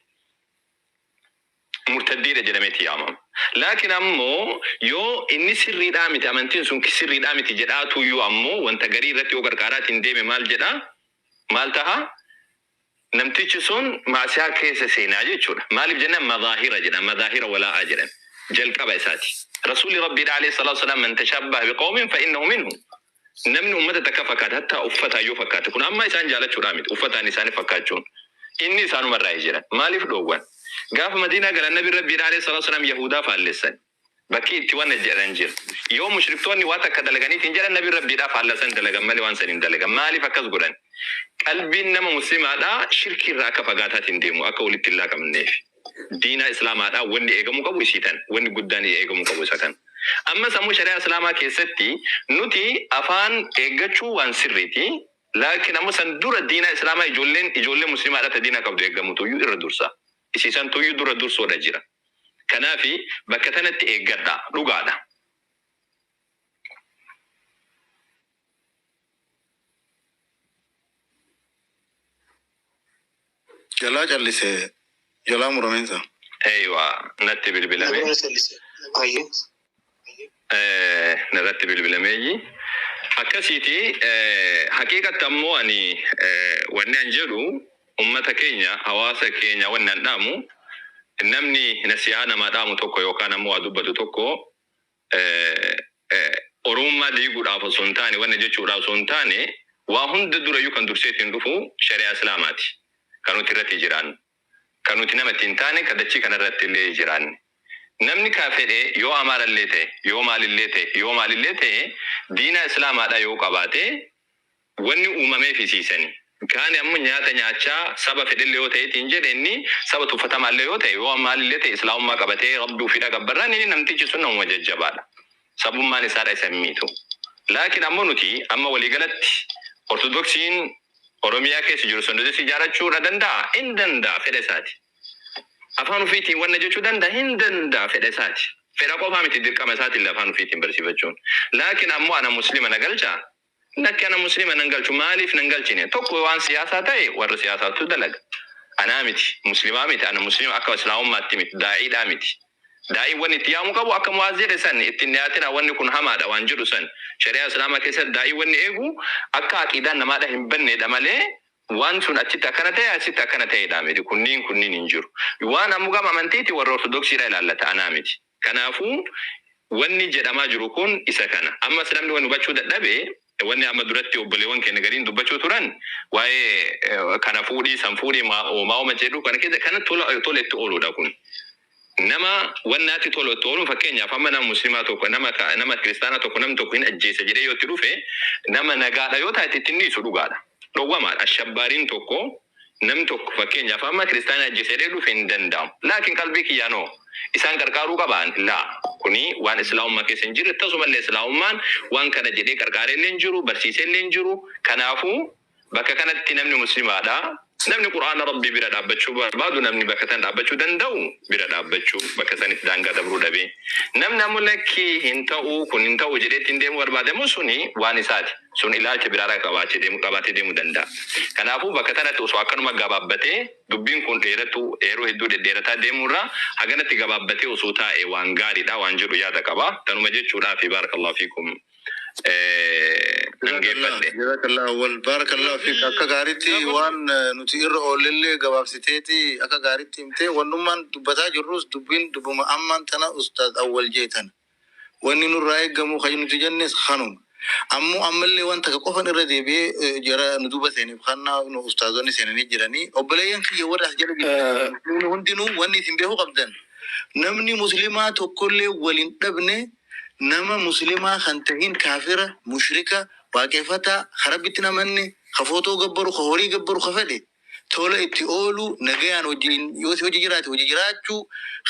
Murtaddiidha jedhameeti yaamama. Laakiin ammoo yoo inni sirriidhaa miti, amantiin sun sirriidhaa miti jedhaatuyyuu ammoo wanta garii irratti yoo qarqaaraatiin deeme maal jedhaa? Maal taha? Namtichi sun maasiyaa keessa seenaa jechuudha. Maaliif jennaan mazaahira jedha. Mazaahira walaa'aa jedhan. Jalqaba isaati. Rasuulli Rabbiidha alayhi salaatu wasalaam man tashabbaha biqawmin fa innahu minhum. Namni uummata takka fakkaate hattaa uffataan yoo fakkaate, kun amma isaan jaalachuudhaa miti, uffataan isaanii fakkaachuun inni isaanumarraa jedhan. Maaliif dhoowwan? Gaafa Madiinaa galan Nabi Rabbiidha alayhi salaatu wasalaam Yahudaa faallessan. Bakki itti wanna jedhan jira. Yoo mushriktoonni waa takka dalaganiitiin jedhan Nabi Rabbiidhaa faallasan dalagan malee waan san hin dalagan. Maaliif akkas godhan? Qalbiin nama muslimaadhaa shirkii irraa akka fagaataatiin deemu akka walitti hin laaqamneef. Diinaa Islaamaadhaa wanni eegamuu qabu isii tana. Wanni guddaan eegamuu qabu isa kana. Ammas ammoo shari'aa Islaamaa keessatti nuti afaan eeggachuu waan sirriiti. Laakiin ammoo san dura diinaa Islaamaa ijoolleen ijoollee muslimaadhaa ta diinaa qabdu eeggamutuyyuu irra dursa. Isii santuyyuu dura dursoodha jira. Kanaafi bakka tanatti eeggadhaa. Dhugaadha. Jalaa callise, jalaa murameensa. Eeywa, natti bilbilame. Narratti bilbilameeyyi. Akkasiiti haqiiqatti ammoo ani wanni an jedhu ummata keenya, hawaasa keenya wanni an dhaamu Namni nasihaa namaa dhaamu tokko yookaan ammoo waa dubbatu tokko Oromummaa diiguudhaaf osoo hin taane, wanna jechuudhaaf osoo hin taane, waa hunda durayyuu kan dursee ittiin dhufu shari'aa Islaamaati. Kan nuti irratti jiraannu. Kan nuti nama ittiin taane, kan dachii kana irratti illee jiraanne. Namni ka fedhe yoo Amaarallee ta'e, yoo maalillee ta'e, yoo maalillee ta'e, diinaa Islaamaadhaa yoo qabaate, wanni uumameef isiisani. Kaani ammo nyaata nyaachaa saba fedhellee yoo ta'eetiin jedhe, inni saba tuffatamaallee yoo ta'e, yoo maalillee ta'e, Islaamummaa qabatee Rabbi ufiidha gabbarraan, inni namtichi sun namuma jajjabaadha. Sabummaan isaadha isa hin miitu. Laakiin ammoo nuti amma waliigalatti Ortodoksiin Oromiyaa keessa jiru Sinodosii ijaarachuudha danda'a? Hin danda'a, fedha isaati. Afaan ofiitiin wanna jechuu danda'a? Hin danda'a, fedha isaati. Fedha qofaa miti, dirqama isaatillee afaan ofiitiin barsiifachuun. Laakiin ammoo ana Muslima na galchaa? Lakki, ana Muslima nan galchu. Maaliif nan galchine? Tokko, waan siyaasaa ta'e warra siyaasaatu dalaga. Anaa miti. Muslimaa miti. Ana Muslima akka Islaamummaatti miti. Daa'iidhaa miti. Daa'iin wanni itti yaamu qabu akka Mu'aaz jedhe san, ittiin dhiyaatina, wanni kun hamaadha waan jedhu san. Shari'aa Islaamaa keessatti daa'iin wanni eegu akka aqiidaan namaadha hin banneedha malee, waan sun achitti akkana ta'e, asitti akkana ta'eedha miti. Kunniin hin jiru. Waan ammoo gama amantiiti warra Ortodoksiidha ilaallata, anaa miti. Kanaafuu wanni jedhamaa jiru kun isa kana. Ammas namni wani hubachuu dadhabe, wanni amma duratti obboleewwan keenya gariin dubbachuu turan waa'ee kana fuudhii san fuudhii oomaa jedhu kana keessa kana tola tola itti ooluudha kun. Nama wannaatti tola itti ooluun, fakkeenyaaf amma nama Muslimaa tokko, nama Kiristaanaa tokko namni tokko hin ajjeesa jedhee yoo itti dhufe, nama nagaadha yoo taate ittiin dhiisu, dhugaadha. Dhowwamaadha. Ashabbaariin tokko, namni tokko fakkeenyaaf amma Kiristaanaa ajjeesa jedhee dhufe, hin danda'amu. Laakiin qalbii kiyyaanoo isaan qarqaaruu qabaan laa, kuni waan Islaamummaa keessa hin jirre. Tasumallee Islaamummaan waan kana jedhee qarqaaree illee hin jiru, barsiisee illee hin jiru. Kanaafuu bakka kanatti namni Muslimaadha. Namni Qur'aana Rabbii bira dhaabbachuu barbaadu, namni bakka san dhaabbachuu danda'u bira dhaabbachuu, bakka sanitti daangaa dabruu dhabee. Namni ammoo lakkii, hin ta'u, kun hin ta'u jedhee ittiin deemuu barbaade immoo, suni waan isaati. Sun ilaalcha biraarraa qabaatee deemuu danda'a. Kanaafuu bakka kanatti osoo akkanuma gabaabbatee, dubbiin kun dheeratu yeroo hedduu dhedheerataa deemuurraa haganatti gabaabbatee osoo taa'e waan gaariidha waan jedhu yaada qaba. Tanuma jechuudhaafi, barakallahu fiikum, nan geeffadhe. Jazakallah wal barakallahu fiik. Akka gaariitti waan nuti irra oollellee gabaabsiteeti akka gaariitti himtee. Wannummaan dubbataa jirrus dubbiin dubbuma ammaan tana Ustaaz Awwal jeetan. Wanni nurraa eeggamu kan nuti jennes kanuma. Ammoo ammallee wanta ka qofan irra deebi'ee jara nu duuba seeneef kannaa nu ustaazonni seenanii jiranii, obboleeyyan kiyya warra as jala jirtan hundinuu, wanni isin beekuu qabdan, namni Muslimaa tokkollee waliin dhabne, nama Muslimaa kan tahin, kaafira, mushrika, waaqeffataa, ka Rabbitti namanne, ka footoo gabbaru, ka horii gabbaru, ka fedhe tola itti oolu, nagayaan wajjin yoo si hojii jiraate hojii jiraachuu,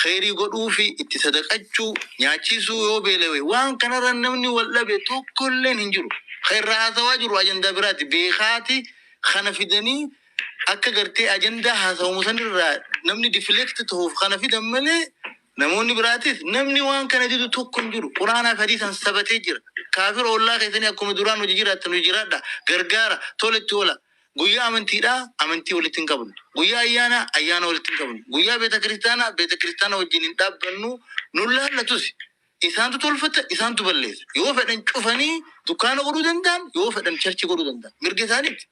kheyrii godhuu fi itti sadaqachuu, nyaachisuu yoo beelawe, waan kanarra namni wal dhabe tokkolleen hin jiru. Ka irraa haasawaa jiru ajandaa biraati. Beekaati kana fidanii akka gartee ajandaa haasawamu sanirraa namni deflect ta'uuf kana fidan malee, namoonni biraatis namni waan kana didu tokko hin jiru. Quraanaa fi hadiisaan sabatee jira. Kaafira ollaa keessanii akkuma duraan hojii jiraattan hojii jiraadha. Gargaara, tola itti oola. Guyyaa amantiidhaa amantii walitti hin qabnu. Guyyaa ayyaanaa ayyaana walitti hin qabnu. Guyyaa beeta kiristaanaa beeta kiristaanaa wajjin hin dhaabbannu. Nun laallatus. Isaantu tolfata, isaantu balleessa. Yoo fedhan cufanii dukkaana godhuu danda'an, yoo fedhan church godhuu danda'an. Mirga isaaniiti.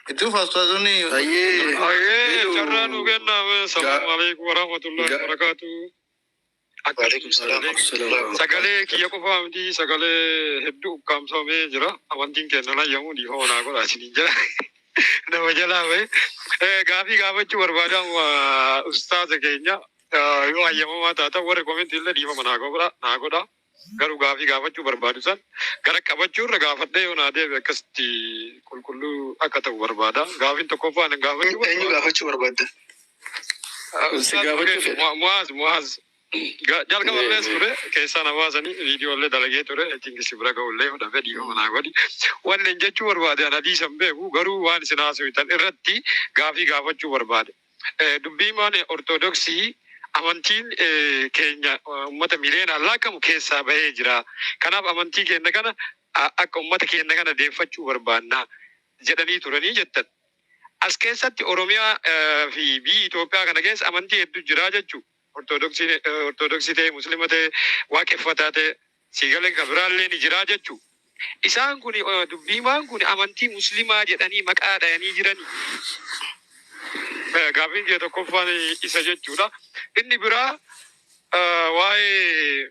Itti fufa ustaazonni. Ayyee. Ayyee, Edu. carraa nu kenname. Salaamu alaikum warahmatullahi wabarakatuh. Akka Waalaikum salaam warahmatullahi. Sagalee kiyya qofaa miti, sagalee hedduu ukkaamsamee jira. Amantiin keenya layyamu dhiifama naa godha isiniin jira. Nama jalaa bahe. Gaafii gaafachuu barbaadan ustaaza keenya, yoo hayyamamaa taatan, warri komentii illee dhiifama naa godha naa godha. Garuu gaafii gaafachuu barbaadu san gara qabachuu irra gaafadhee yoo naa deebi akkasitti qulqulluu akka ta'u barbaada. Gaafiin tokkoffaan gaafachuu Eenyu barbaadu. gaafachuu barbaadda? Si gaafachuu fedha. Mu'aaz, Mu'aaz. Jalqaba illee ture keessaa na baasanii, viidiyoo illee dalagee ture, itti bira ga'ullee fudhafee, dhiifama naa godhi. Wanni jechuu barbaade, an hadiisa hin beeku, garuu waan isin haasoftan irratti gaafii gaafachuu barbaade. Dubbii maan Ortodoksii, amantiin keenya uummata miliyoonaan laakkamu keessaa bahee jira. Kanaaf amantii keenya kana akka uummata keenya kana deeffachuu barbaanna jedhanii turanii jettan. As keessatti Oromiyaa fi biyyi Itoophiyaa kana keessa amantii hedduu jira jechuudha. Ortodoksii ta'e, Musliima ta'e, waaqeffataa ta'e, siigalee kan biraallee ni jira jechuudha. Isaan kun dubbiimaan kun amantii Muslimaa jedhanii maqaa dhayanii jiranii. Gaafiin kee tokkoffaan isa jechuudha. Inni biraa waa'ee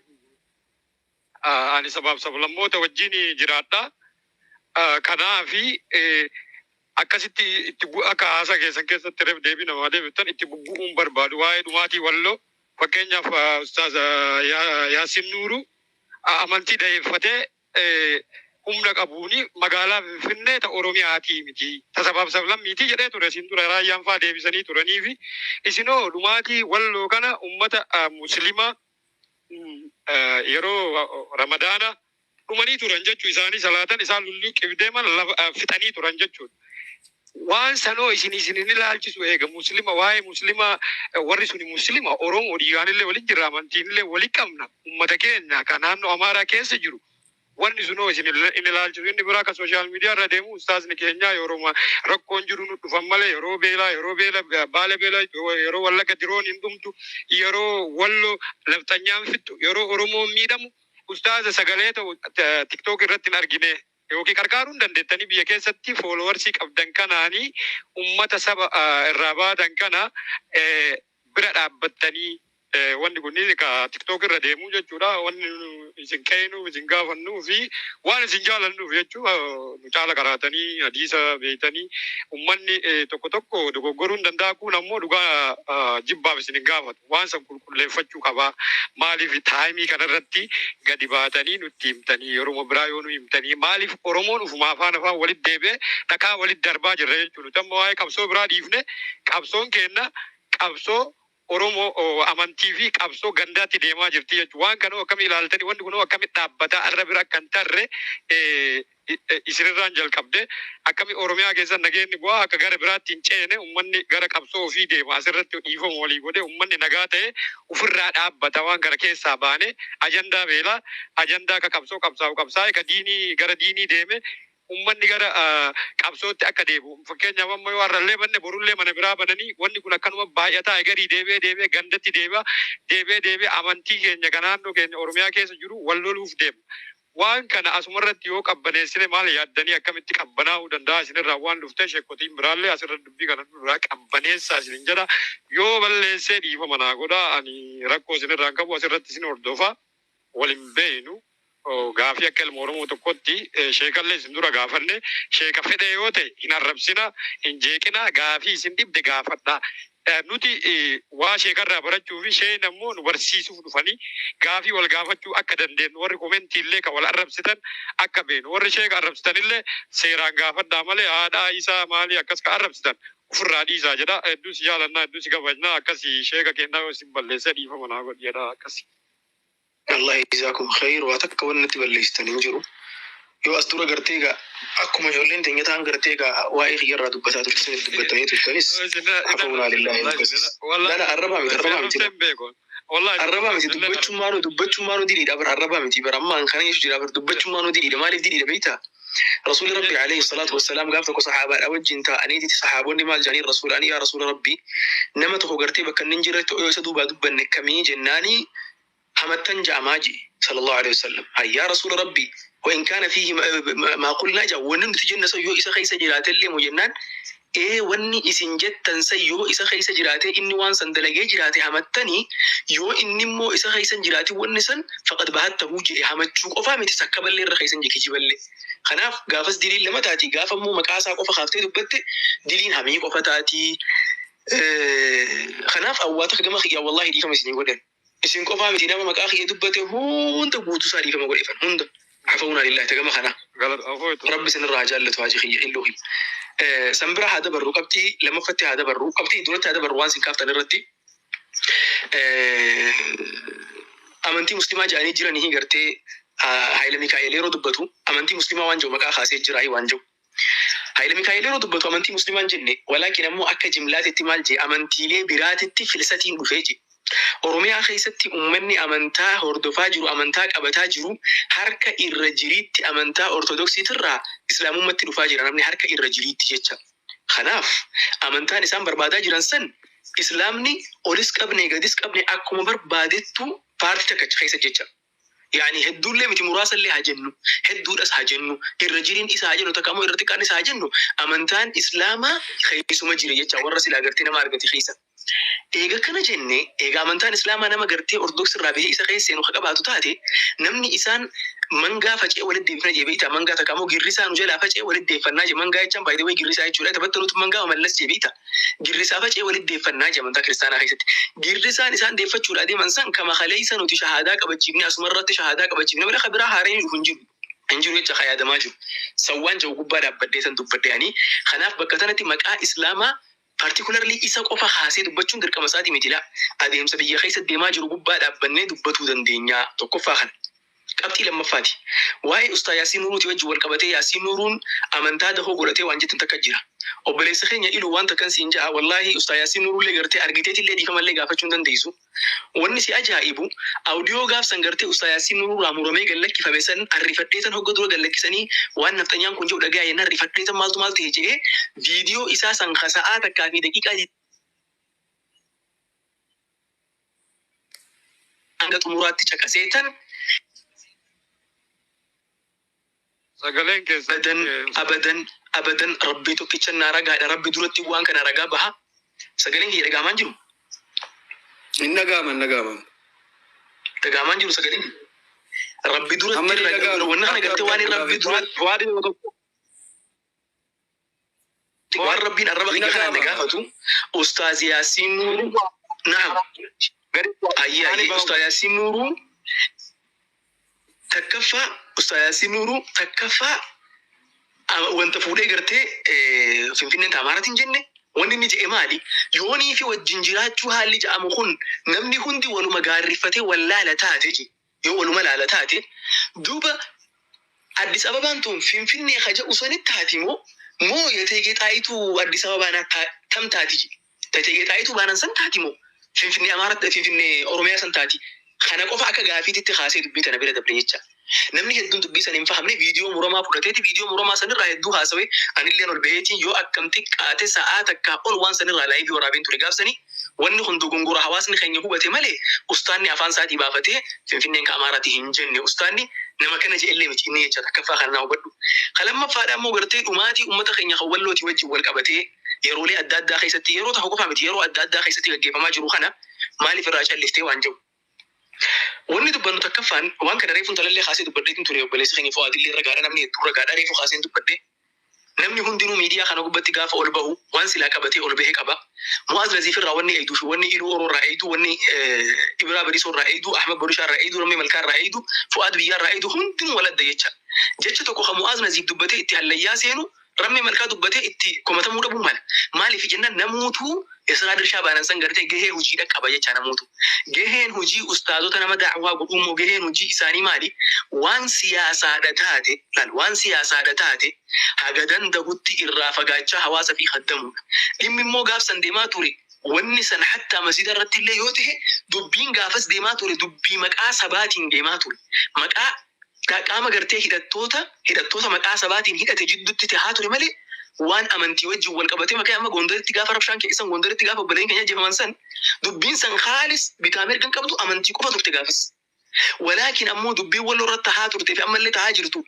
ani sabaaf sablammoota wajjin jiraadha. Kanaafi akkasitti itti akka haasaa keessan keessatti reef deebii namaa deebiftan itti bubbu'uun barbaadu waa'ee dhumaatii Walloo, fakkeenyaaf Ustaaz Yaasin Nuuru amantii da'eeffatee humna qabuuni magaalaa Finfinnee ta Oromiyaatii miti, ta sabaaf sablammiitii jedhee ture. Isin dura raayyaan faa deebisanii turanii fi isinoo dhumaatii Walloo kana ummata muslimaa yeroo Ramadaana dhumanii turan jechuu, isaanii salaatan isaan lulluqqiif deeman lafa fixanii turan jechuudha. Waan sanoo isin hin ilaalchisu eega muslima waa'ee muslima, warri suni muslima Oromoo dhiigaanillee waliin jirra, amantiinillee walii qabna, ummata keenya kan naannoo Amaaraa keessa jiru. Wanni sunoo isin hin ilaalchisu. Inni biraa kan social media irra deemu, ustaazni keenya yeroo rakkoon jiru nu dhufan malee yeroo beelaa, yeroo beela baala beela, yeroo Wallagga diroon hin dhumtu, yeroo Walloo lafxanyaan fixxu, yeroo Oromoon miidhamu ustaaza sagalee ta'u TikTok irratti hin argine yookiin qarqaaruu hin dandeettanii. Biyya keessatti followersii qabdan kanaanii ummata saba irraa baatan kana bira dhaabbattanii, wanni kun ka TikTok irra deemu jechuudha. Wanni nu isin qeenu isin gaafannuu fi waan isin jaalannuuf jechuu, nu caala karaatanii hadiisa beeytanii, ummanni tokko tokko dogoggoruu hin danda'a. Kun ammoo dhugaa jibbaaf isin hin gaafatu. Waan san qulqulleeffachuu qabaa. Maaliif timeii kanarratti gadi baatanii nutti himtanii, yeroo biraa yoo nu himtanii, maaliif Oromoon ufuma afaan afaan walitti deebi'ee dhakaa walitti darbaa jirra jechuudha. Nuti amma waa'ee qabsoo biraa dhiifne, qabsoon kenna qabsoo Oromoo amantii fi qabsoo gandaatti deemaa jirti jechuudha. Waan kana akkamii ilaaltanii, wanni kun akkamitti dhaabbataa arra bira akka hin tarre isinirraan jalqabde, akkami Oromiyaa keessa nageenyi bu'aa akka gara biraatti hin ceene, ummanni gara qabsoo ofii deema, asirratti dhiifama walii godhe, ummanni nagaa ta'e ofirraa dhaabbata, waan kana keessaa baane ajandaa beelaa, ajandaa ka qabsoo qabsaa'u qabsaa'e, ka diinii gara diinii deeme, ummanni gara qabsootti akka deebi'u. Fakkeenyaaf amma yoo har'allee banne, borullee mana biraa bananii, wanni kun akkanuma baay'ataa garii deebi'ee deebi'ee gandatti deebi'a, deebi'ee deebi'ee amantii keenya kan naannoo keenya Oromiyaa keessa jiru wal loluuf deema. Waan kana asumarratti yoo qabbaneessine maal yaaddanii, akkamitti qabbanaa'uu danda'a? Isinirraa waan dhuftee sheekotiin biraallee asirra dubbii kana duraa qabbaneessaa isin jedha. Yoo balleessee dhiifama naa godha. Ani rakkoo isinirraa hin qabu, asirratti isin hordofa, wal hin beeynu. Gaafii akka ilma Oromoo tokkotti sheekallee isin dura gaafanne, sheeka fedhe yoo ta'e hin arrabsina, hin jeeqina, gaafii isin dhibde gaafadha. Nuti waa sheekarraa barachuu fi sheen ammoo nu barsiisuuf dhufanii gaafii wal gaafachuu akka dandeenyu, warri commentii illee kan wal arrabsitan akka beenu, warri sheeka arrabsitan illee seeraan gaafadhaa malee haadhaa isaa maalii akkas ka arrabsitan ofirraa dhiisaa jedha. Hedduu si jaalannaa, hedduu si kabajnaa, akkasii sheeka kennaa yoo isin balleessee dhiifama naa godhi jedha akkasii. Allah jazaakum khayr. Waa takka wanni natti balleessitan hin jiru. Yoo as dura gartee egaa akkuma ijoolleen teenya ta'an gartee egaa waa'ee kiyyarraa dubbataa turte, dubbattanii turtanis, hafuunaa lillaahi akkas. Lala, arrabaa miti, arrabaa miti. Arrabaa miti, dubbachummaanuu diliidha bara, arrabaa miti bara, ammaan kana jechu jira bara, dubbachummaanuu diliidha. Maaliif diliidha beektaa? Rasuulli Rabbi alayhi salaatu wassalaam gaaf tokko saxaabaadha wajjin taa'aniiti, saxaabonni maal jedhanii rasuulaanii, "Yaa rasuula Rabbi, nama tokko gartee bakka inni hin jirretti yoo isa duubaa dubbanne kamii?" jennaanii, "Hamattan" ja'amaa ji sallallahu alaihi wasallam. "Hayyaa rasuula Rabbi, wa in kaana fiihi maa qulnaa?" ja'a. "Wanni nuti jenna san yoo isa keessa jiraatellee moo?" jennaan, "Ee, wanni isin jettan san yoo isa keessa jiraate, inni waan san dalagee jiraate hamattanii, yoo inni immoo isa keessa hin jiraatin wanni san, faqad bahattahu" jedhe. Hamachuu qofaa miti, sakka ballee irra keessan je, kijiballee. Kanaaf gaafas diliin lama taati, gaafa immoo maqaa isaa qofa kaaftee dubbatte diliin hamii qofa taati. Kanaaf awwaata gama kiyyaa wallahi dhiifama isinii godhan. Isin qofaa miti, nama maqaa kiyya dubbate hunda guutuu isaa dhiifama godheefan hunda. Hafuunaa lillahi ta gama kana. Rabbi isinirraa haa jaallatu, haji kiyya illuu kiyya. San bira haa dabarru, qabxii lammaffatti haa dabarru, qabxii duratti haa dabarru. Waan isin kaaftan irratti amantii muslimaa jedhanii jiranii gartee Haayila Mikaa'el yeroo dubbatu amantii muslimaa waan jiru maqaa kaasee jira waan jiru. Haayila Mikaa'el yeroo dubbatu amantii muslimaan jenne, walaakin ammoo akka jimlaatitti maal jee, amantiilee biraatitti filsatiin dhufee je. Oromiyaa keessatti uummanni amantaa hordofaa jiru, amantaa qabataa jiru, harka irra jiriitti amantaa Ortodoksiitirraa islaamummatti dhufaa jira namni harka irra jiriitti jecha. Kanaaf amantaan isaan barbaadaa jiran san islaamni olis qabne gadis qabne akkuma barbaadettu paartii takka achi keessa jecha. Yaani hedduullee miti, muraasallee haa jennu, hedduudhas haa jennu, irra jiriin isa haa jennu, takka ammoo irra xiqqaan isa haa jennu, amantaan Islaamaa keessuma jira jecha warra silaa gartee nama argate keessa. Eega kana jenne, eega amantaan Islaamaa nama gartee Ortodoksii irraa bahee isa keessa seenu ka qabaatu taate, namni isaan mangaa faca'ee walitti deebifna jee beektaa? Mangaa takka ammoo girrisaa nu jalaa faca'ee walitti deeffannaa jee. Mangaa jechaan baay'ee wayii girrisaa jechuudha. Taphatta mangaa Mallas jee beektaa? Girrisaa faca'ee walitti deeffannaa jee amantaa kiristaanaa keessatti. Girrisaan isaan deeffachuudhaa deeman san kama kaleessa nuti shahaadaa qabachiifne, asuma irratti shahaadaa qabachiifne malee ka biraa haareen dhufu hin jiru. Hin jiru jecha ka yaadamaa jiru. Sawwaan jiru gubbaa dhaabbadhee san dubbadhe ani. Kanaaf bakka sanatti maqaa Islaamaa particularly isa qofa haasee dubbachuun dirqama isaatii miti laa. Adeemsa biyya keessa deemaa jiru gubbaa dhaabbannee dubbatuu dandeenya, tokkoffaa kana. Qabxii lammaffaati. Waa'ee Ustaa Yaasiin Nuuruuti wajjin wal qabatee, Yaasiin Nuuruun amantaa dahoo godhatee waan jettan takka jira. Obboleessa keenya ilu, waan takkan siin ja'a, wallaahi Ustaa Yaasiin Nuuruullee gartee argiteetillee dhiifamallee gaafachuu hin dandeessu. Wanni si ajaa'ibu, audio gaafsan gartee Ustaa Yaasiin Nuuruurraa muramee gallakkifame san arrifadhee tan, hogga dura gallakkisanii waan nafxanyaan kun jedhu dhagaa jennaan rifadhee tan, maaltu maal ta'e jedhee viidiyoo isaa san sa'aa 1 fi daqiiqaa hanga xumuraatti caqasee tan. Sagaleen keessa. Abadan, abadan, abadan, Rabbii tokkicha naa ragaadha. Rabbi duratti waan kana ragaa baha. Sagaleen kiyya dhagaamaan jiru? Hin dhaga'aman, dhaga'aman. Dhagaamaan jiru sagaleen? Rabbi Amma duratti ni ragaa dhaga'ama. wanna kana gartee waan Rabbi duratti waan Rabbiin arraba Hin kiyya kanaan na dhaga'ama. gaafatu, Ustaaz Yaasiin Nuuruu, naam, ayyee, ayyee, Ustaaz Yaasiin Nuuruu takkaffaa, Ustaaz Yaasiin Nuuruu takkaffaa wanta fuudhee gartee Finfinneen Amaaratiin jenne. Wanni inni jedhe maali? Yoonii fi wajjin jiraachuu haalli jedhamu kun namni hundi waluma gaarrifatee wallaala taate je, yoo waluma laala taate, duuba Addis Ababaan tun Finfinnee ka jedhu sanitti taati moo Eteegee Xaayituu Addis Ababaan tam taati je? Eteegee Xaayituu baanaan san taati moo Finfinnee Amaara, Finfinnee Oromiyaa san taati? Kana qofa akka gaafiititti kaasee dubbii tana bira dabre jecha. Namni hedduun dubbii sana hin fahamne. Viidiyoo muramaa fudhateeti viidiyoo muramaa sanirraa hedduu haasawee, anilleen ol baheetiin yoo akkam xiqqaate sa'aa 1 ol waan sanirraa live waraabeen ture gaafsanii. Wanni kun dogongora hawaasni keenya hubate malee ustaanni afaan isaatii baafatee Finfinneen ka Amaaraati hin jenne. Ustaanni nama kana je'ellee miti inni jecha, takkaffaa kana naa hubadhu. Ka lammaffaadha immoo gartee dhumaatii uummata keenya kan Wallootii wajjin wal qabatee yeroolee adda addaa keessatti, yeroo tokko qofa miti, yeroo adda addaa keessatti gaggeeffamaa jiru kana maaliif irraa calliftee waan jedhu. Wanni dubbannu takkaffaan waan kana reefuun talallee kaasee dubbadheetiin ture. Obboleessi keenya Fu'aadillee ragaadha, namni hedduu ragaadha, reefu kaaseen dubbadhe. Namni hundinuu miidiyaa kana gubbatti gaafa ol bahu waan silaa qabatee ol bahee qaba. Mu'aaz Naziif irraa wanni eegduu fi wanni Iluu Oroo irraa eegduu, wanni Ibraa Bariisoo irraa eegduu, Ahmad Borishaa irraa eegduu, Rammee Malkaa irraa eegduu, Fu'aad Biyyaa irraa eegduu hundinuu wal adda jecha. Jecha tokko kan Mu'aaz Naziif dubbatee itti hallayyaa seenu, Rammee Malkaa dubbatee itti komatamuu dhabuu mala. Maaliif jennaan, namuutuu Israa dirshaa baanan san gartee gahee hojiidha qaba jecha namuutu. Gaheen hojii ustaazota nama da'waa godhuu immoo gaheen hojii isaanii maali? Waan siyaasaadha taate, laal, waan siyaasaadha taate haga dandahutti irraa fagaachaa hawaasa fi khaddamuudha. Dhimmi immoo gaafsan deemaa ture wanni san hattaa masjida irratti illee yoo ta'e, dubbiin gaafas deemaa ture dubbii maqaa sabaatiin deemaa ture. Maqaa qaama gartee hidhattoota maqaa sabaatiin hidhate jidduutti tahaa ture malee waan amantii wajjin wal qabatee maqaa amma Gondaritti gaafa rabshaan keessan, Gondaritti gaafa obboleen keenya ajjeefaman san, dubbiin san khaalis bitaa mirga hin qabdu, amantii qofa turte gaafas. Walaakin ammoo dubbiin wal irratti tahaa turtee fi ammallee tahaa jirtu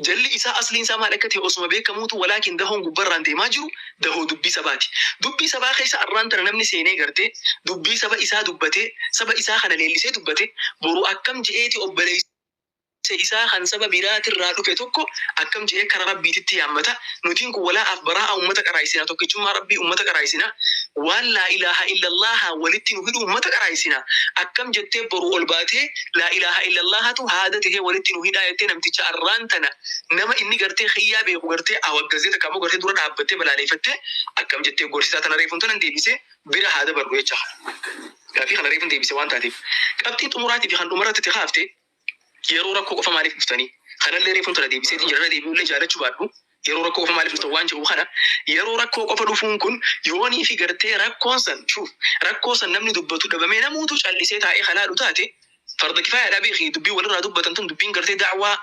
jalli isaa asliin isaa maal akka ta'e osuma beekamuutu, walaakin dahoon gubbarraan deemaa jiru dahoo dubbii sabaati. Dubbii sabaa keessa arraan tana namni seenee gartee dubbii saba isaa dubbatee, saba isaa kana leellisee dubbate, boru akkam je'eeti obboleessa isaa kan saba biraatirraa dhufe tokko akkam je'ee kara Rabbiititti yaammata? Nutiin kun walaa'aaf baraa'a ummata qaraayisina, tokkichummaa Rabbii ummata qaraayisina, waan laa ilaaha illallaha walitti nu hidhu ummata qaraayisina. Akkam jettee boru ol baatee laa ilaaha illallahatu haada tahee walitti nu hidhaa jettee, namticha arraan tana nama inni gartee xiyyaa beeku gartee awaggazee takka ammoo gartee dura dhaabbattee balaaleeffattee akkam jettee gorsisaa? Tana reefuun tanan deebisee bira haa dabarru jecha. Gaafii kana reefuun deebise waan taateef. Qabxiin xumuraatii fi kan dhumarratti itti kaafte, yeroo rakkoo qofa maaliif dhuftanii? Kanallee reefuun tana deebiseetiin jirarra deebi'ullee jaalachuu baadhu. Yeroo rakkoo qofa maaliif dhuftan waan jedhu kana, yeroo rakkoo qofa dhufuun kun yoonii fi gartee rakkoon san shuuf rakkoo san namni dubbatu dhabamee namuutu callisee taa'ee halaalu taate, farda kifaayaadha beeki. Dubbii walirraa dubbatan tun, dubbiin gartee da'waa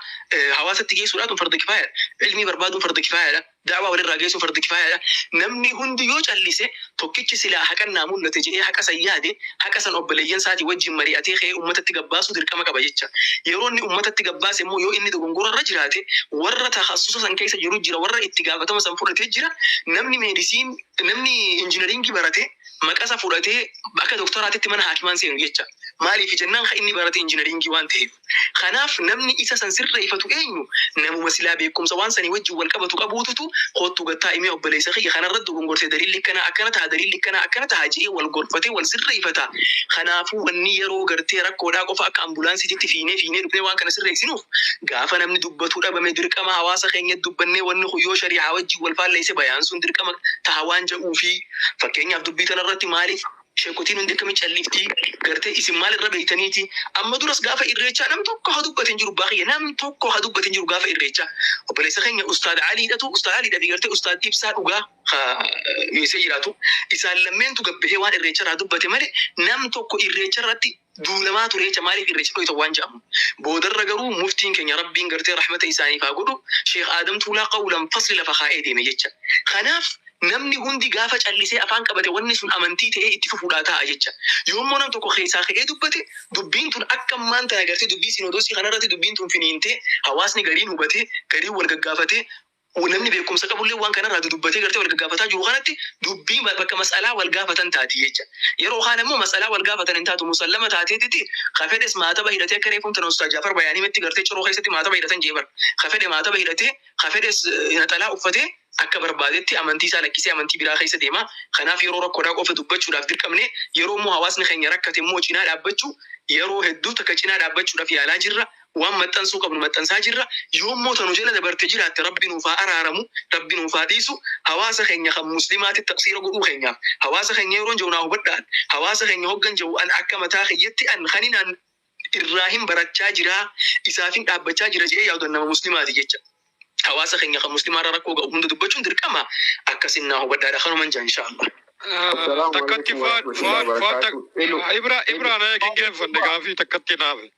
hawaasatti geessuudhaa tun farda kifaayaadha. Ilmii barbaaduun farda kifaayaadha. Da'waa walirraa geessuun fardi kifaayaadha. Namni hundi yoo callise, tokkichi silaa haqan naa mul'ate jedhee haqa san yaade, haqa san obboleeyyan isaatii wajjin mari'atee ka'ee ummatatti gabbaasuu dirqama qaba jecha. Yeroo inni ummatatti gabbaase immoo yoo inni dogongora irra jiraate, warra takhassusa san keessa jiru jira, warra itti gaafatama san fudhatee jira. Namni meedisiin, namni injinariingii barate maqasa fudhatee akka doktoraatitti mana haakimaa hin seenu jecha. Maaliif jennaan ka inni barate injinariingii waan ta'eef. Kanaaf namni isa san sirreeyfatu eenyu? Namuma silaa beekkumsa waan sanii wajjin wal qabatu qabuututu koottu gad taa'i mee obboleeysa kiyya kanarra dogongorte daliilli akkanaa akkana taha daliilli akkanaa akkana taha je'ee wal gorfatee wal sirreeyfata. Kanaafuu wanni yeroo gartee rakkoodhaa qofa akka ambulaansiititti fiiynee fiiynee dhufnee waan kana sirreeysinuuf gaafa namni dubbatu dhabame dirqama hawaasa keenyatti dubbannee wanni kun yoo shari'aa wajjin wal faalleeyse bayaansuun dirqama taha waan ja'uufi. Fakkeenyaaf dubbii tanarratti maaliif Sheekotiin hundi akkami callifti gartee isin maal irra beeytaniiti? Amma duras gaafa irreechaa nam tokko ha dubbate hin jiru abbaa kiyya, nam tokko ha dubbate hin jiru gaafa irreechaa. Obboleessa keenya Ustaad Aliidhatu, Ustaad Aliidha fi gartee Ustaad Ibsaa Dhugaa ka USA jiraatu, isaan lammeentu gad bahee waan irreecha irraa dubbate malee nam tokko irreecha irratti duulamaa ture jecha, maaliif irreecha dhoytan waan ja'amu. Boodarra garuu muftiin keenya, Rabbiin gartee rahmata isaaniif haa godhu, Sheekh Aadam Tuulaa qawlan fasli lafa kaa'ee deeme jecha. Kanaaf namni hundi gaafa callisee afaan qabate wanni sun amantii ta'ee itti fufuudhaa taa'a jecha. Yoommoo nam tokko keessaa ka'ee dubbate, dubbiin tun akka ammaan tana gartee dubbii sinoodosii kanarratti dubbiin tun finiintee, hawaasni gariin hubatee, gariin wal gaggaafatee, namni beekumsa qabullee waan kanarraa dudubbatee gartee wal gaggaafataa jiru kanatti dubbii bakka mas'alaa wal gaafatan taati jecha. Yeroo kaan ammoo mas'alaa wal gaafatan hin taatu, musallama taateetiti ka fedhes maataba hidhatee, akka reefuun tana Ustaaz Jaafar bayaanii himetti gartee ciroo keessatti maataba hidhatan jee bar. Ka fedhe maataba hidhatee, ka fedhes naxalaa uffatee akka barbaadetti amantii isaa lakkisee amantii biraa keessa deema. Kanaaf yeroo rakkoodhaa qofa dubbachuudhaaf dirqamne, yeroo immoo hawaasni keenya rakkate immoo cinaa dhaabbachuu, yeroo hedduu takka cinaa dhaabbachuudhaaf yaalaa jirra. Waan maxxansuu qabnu maxxansaa jirra. Yoommoo ta nu jala dabarte jiraatte Rabbi nuuf haa araaramu, Rabbi nuuf haa dhiisu. Hawaasa keenya kan muslimaatti taqsiira godhuu keenyaaf. Hawaasa keenya yeroon jedhu naa hubadhaa an. Hawaasa keenya hoggan jedhu an akka mataa kiyyatti an kanin an irraahin barachaa jira, isaafin dhaabbachaa jira jedhee yaadu an nama muslimaati jecha. Hawaasa keenya kan muslimaa irra rakkoo ga'u hunda dubbachuun dirqama, akkasin naa hubadhaadha, kanuman ja'a insha Allah. Assalaamu Takkatti alaikum fuad warahmatullahi fuad fuad tak wabarakatuh. Elu, ibra elu. ibra na geggeeffanne gaafii takkatti naafe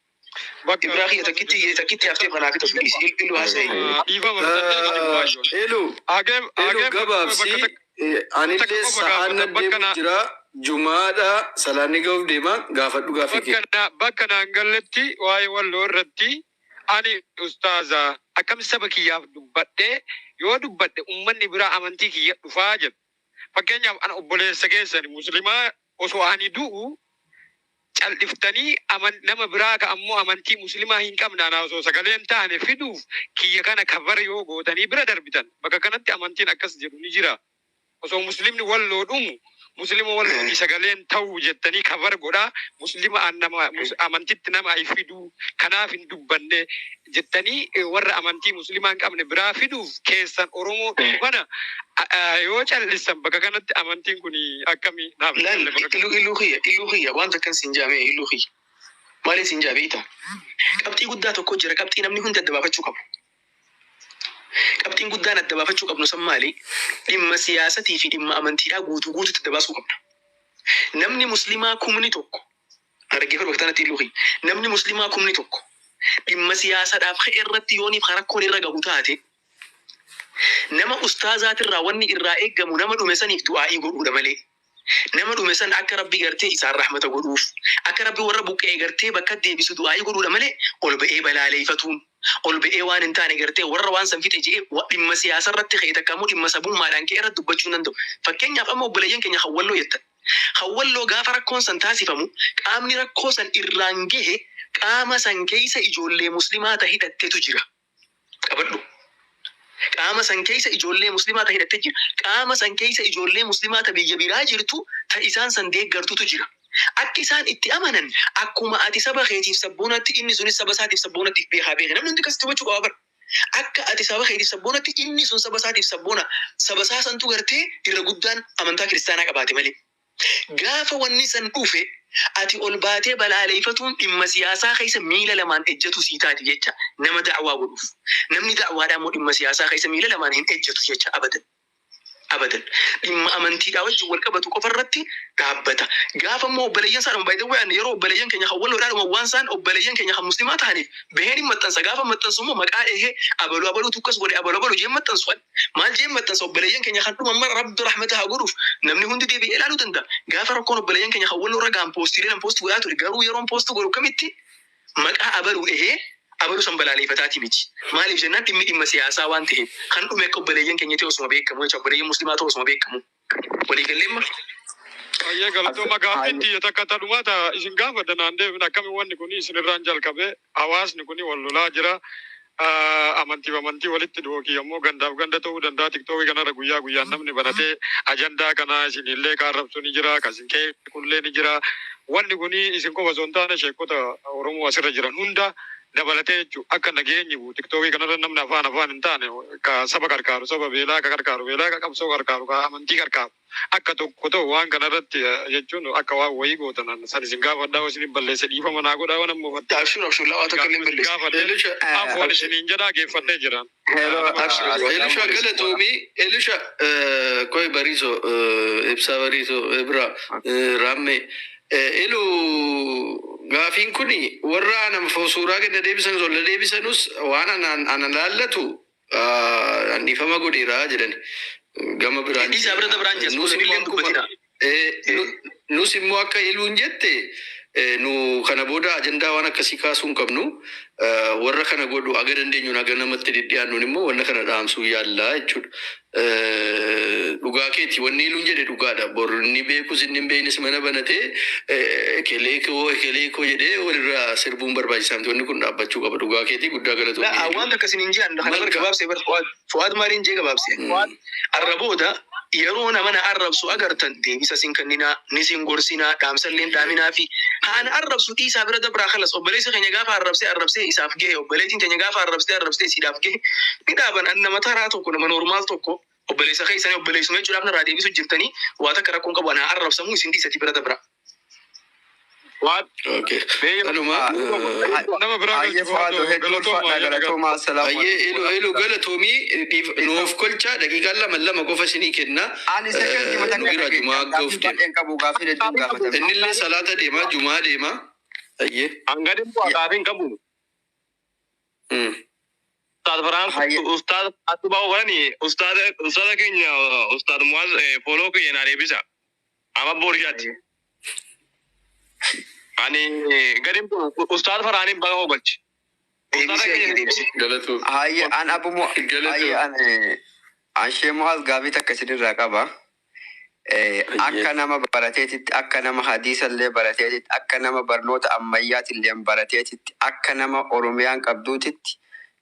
bakka Ibraa kiyya takkitti takkitti haftee kanaa fi tasu dhiisi ilu haasa'e. Dhiifama bitadhee gadi bu'aa ijoollee. Elu, Hageef elu hageef bakka gabaabsi takka takka anillee qofa sa'aan gaafata nan bakka deemu na jira jumaadha salaanni ga'uuf deema, gaafadhu gaafii kee. Bakka na bakka naan galletti waa'ee walloo irratti ani ustaaza akkam saba kiyyaaf dubbadhee yoo dubbadhe ummanni biraa amantii kiyya dhufaa jedhu. Fakkeenyaaf ana obboleessa keessani muslimaa osoo ani du'u cal'iftanii aman nama biraa ka ammoo amantii muslimaa hin qabne anaa osoo sagalee hin taane fiduuf kiyya kana kabar yoo gootanii bira darbitan, bakka kanatti amantiin akkas jedhu ni jira. Osoo muslimni walloo dhumu muslima wallootii sagaleen ta'u jettanii kabar godhaa, muslima an nama amantitti nama ay fiduu kanaaf hin dubbanne jettanii warra amantii muslimaa hin qabne biraa fiduuf keessan Oromoo dhumu kana yoo callissan bakka kanatti amantiin kun akkami naaf hin Laal galle bakka iluu iluu kiyya, iluu kiyya, waan takkan siin jaamee, iluu kiyya. Maaliin siin jaa beeyta? Qabxii guddaa tokko jira, qabxii namni hundi adda baafachuu qabu. Qabxiin guddaan adda baafachuu qabnu san maali? Dhimma siyaasatii fi dhimma amantiidhaa guutuu guututti adda baasuu qabna. Namni muslimaa 1,000, na dhaggeeffadhu bakka tanatti illuu kiyya. Namni muslimaa 1,000 dhimma siyaasadhaaf ka'e irratti yooniif ka rakkoon irra gahu taate, nama ustaazaatirraa wanni irraa eeggamu nama dhume saniif du'aa'ii godhuudha malee, nama dhume san akka Rabbi gartee isaan rahmata godhuuf, akka Rabbi warra buqqa'e gartee bakka deebisu du'aa'ii godhuudha malee, ol ba'ee balaaleeyfatuun, ol ba'ee waan hin taane gartee warra waan san fixe je'ee dhimma siyaasa irratti ka'e takka immoo dhimma sabummaadhaan ka'e irratti dubbachuu hin danda'u. Fakkeenyaaf amma obboleeyyan keenya kan Walloo jettan. Kan Walloo gaafa rakkoon san taasifamu qaamni rakkoo san irraan gahe qaama san keeysa ijoollee muslimaa ta hidhattetu jira. Qabadhu. Qaama san keeysa ijoollee muslimaa ta hidhatte jira. Qaama san keeysa ijoollee muslimaa ta biyya biraa jirtu ta isaan san deeggartutu jira. Akki isaan itti amanan akkuma ati saba keetiif sabboonatti inni sunis saba isaatiif sabboonatti if beekaa beeki. Namni hundi akkasitti hubachuu qaba bar. Akka ati saba keetiif sabboonatti inni sun saba isaatiif sabboona. Saba isaa santu gartee irra guddaan amantaa kiristaanaa qabaate malee. Gaafa wanni san dhufe ati ol baatee balaaleeyfatuun dhimma siyaasaa keessa miila lamaan ejjatuu sii taati jecha nama da'waa godhuuf. Namni da'waadhaa immoo dhimma siyaasaa keessa miila lamaan hin ejjatu jecha abadan. Abadan. Dhimma amantiidhaa wajjin wal qabatu qofa irratti dhaabbata. Gaafa immoo obboleeyyan isaa dhuma, by the way, ani yeroo obboleeyyan keenya kan walloodhaa dhuma waan isaan obboleeyyan keenya kan muslimaa ta'aniif baheen hin maxxansa. Gaafa maxxansu immoo maqaa dhehee abaluu abaluutu akkas godhe, abaluu abaluu jeen maxxansu ani. Maal jeen maxxansa? Obboleeyyan keenya kan dhuma mara Rabbi rahmata haa godhuuf, namni hundi deebi'ee ilaaluu danda'a. Gaafa rakkoon obboleeyyan keenya kan walloo irra gahan poostiilee nan post godhaa ture, garuu yeroon post godhu kamitti maqaa abaluu dhehee abaluu san balaaleeffataati miti. Maaliif jennaan, dhimmi dhimma siyaasaa waan ta'eef, kan dhume akka obboleeyyan keenya ta'e osuma beekamu jecha, obboleeyyan muslimaa ta'e osuma beekamu. Waliigallee amma? Baay'ee galatooma. Gaaffiin tiyya takka tadhumaa ta isin gaafadha naan deebin. Akkami wanni kun isin irraan jalqabe? Hawaasni kun wal lolaa jira. Amantiif amantii walitti dhooki ammoo gandaaf ganda ta'uu danda'a. Tiktookii kanarra guyyaa guyyaan namni banatee ajandaa kana isinillee kaarrabsu ni jira, kasin qeequllee ni jira. Wanni kun isin qofa osoo hin taane sheekota Oromoo asirra jiran hunda dabalatee jechuudha. Akka nageenyi bu'u, Tiktookii kanarra namni afaan afaan hin taane ka saba qarqaaru, saba beelaa ka qarqaaru, beelaa ka qabsoo qarqaaru, ka amantii qarqaaru akka tokko ta'u waan kanarratti jechuun akka waan wayii gootan san isin gaafadhaa. Isin balleesse dhiifama naa godhaa waan ammoo Abshir, abshir, lawaa takka illee hin balleesse. gaafadhe. Elisha, Afwan isiniin jedhaa geeffadhee jiran. Abshir. Elisha, galatoomii. Elisha, koy bariiso, ibsaa bariiso, Ibra, Raammee. Elu, gaafiin kuni warra ana suuraa kenna deebisan olla deebisanus waan anaan ana laallatu an dhiifama godheera jedhani. Gama biraan. Dhiisaa bira dabiraan jees Nus kun immoo illee akkuma dubbatina. nus immoo akka eluun jette, nu kana booda ajandaa waan akkasii kaasuu hin qabnu. Warra kana godhu aga dandeenyuun aga namatti dhidhiyaannuun immoo wanna kana dhaamsuu yaallaa jechuudha. Dhugaa keeti, wanni eluun jedhe dhugaadha. Bor inni beekus inni hin beeknes mana banatee ekelee koo ekelee koo jedhee walirraa sirbuun barbaachisaa miti. Wanni kun dhaabbachuu qaba. Dhugaa keeti, guddaa La galatoomii. waan takka isin hin jean kana bar Malka. gabaabsee bar Fu'aad Fu'aad maaliin jee gabaabsee. Arra booda yeroo nama na arrabsu agartan deebisa sin kenninaa, ni sin gorsinaa, dhaamsallee dhaaminaa fi haana arrabsu dhiisaa bira dabraa kalas. Obboleessa keenya gaafa arrabsee arrabsee isaaf gahe, obboleettiin keenya gaafa arrabsee arrabsee isiidhaaf gahe ni dhaaban. An nama taraa tokko, nama normal tokko, obboleessa keessanii obboleessuma jechuudhaaf narraa deebisu jirtanii waa takka rakkoon qabu, anaa arrabsamuu isin dhiisati bira dabra. Waan Okay. Kanuma. Nama biraa Ayyee galchuuf Fu'aadoo, hedduu galatooma ulfaadha, ayyaana gaafii. galatoomaa, assalaamu Ayyee alaikum elu elu warahmatullahi. Galatoomii, nuuf kolchaa, daqiiqaan lama lama qofa isinii kenna. Ani sekendii Nu takka bira jumaa dhageenya akka of gaafii deema. baay'een qabu, gaafii hedduun gaafatame. Innillee salaata deema, jumaa deema. Ayyee. Hangadi immoo gaafiin qabu. Ustaad Farhaan, Hayyee. Ustaad Atubaa godhani, ustaad ustaada keenya Ustaad Muwaaz follow kiyya naa deebisa. Amma boorishaatti. Ani gadi Ustaad Farhaaniin baga hoogalchi. Ustaada Deebisee keenya deebisee. Galatoom. Hayyee an abu mu hayyee Galatoom. an an shee Mu'aaz gaafii takka isinirraa qaba. Akka nama barateetitti, akka nama hadiisallee barateetitti, akka nama barnoota ammayyaatillee barateetitti, akka nama Oromiyaan qabduutitti,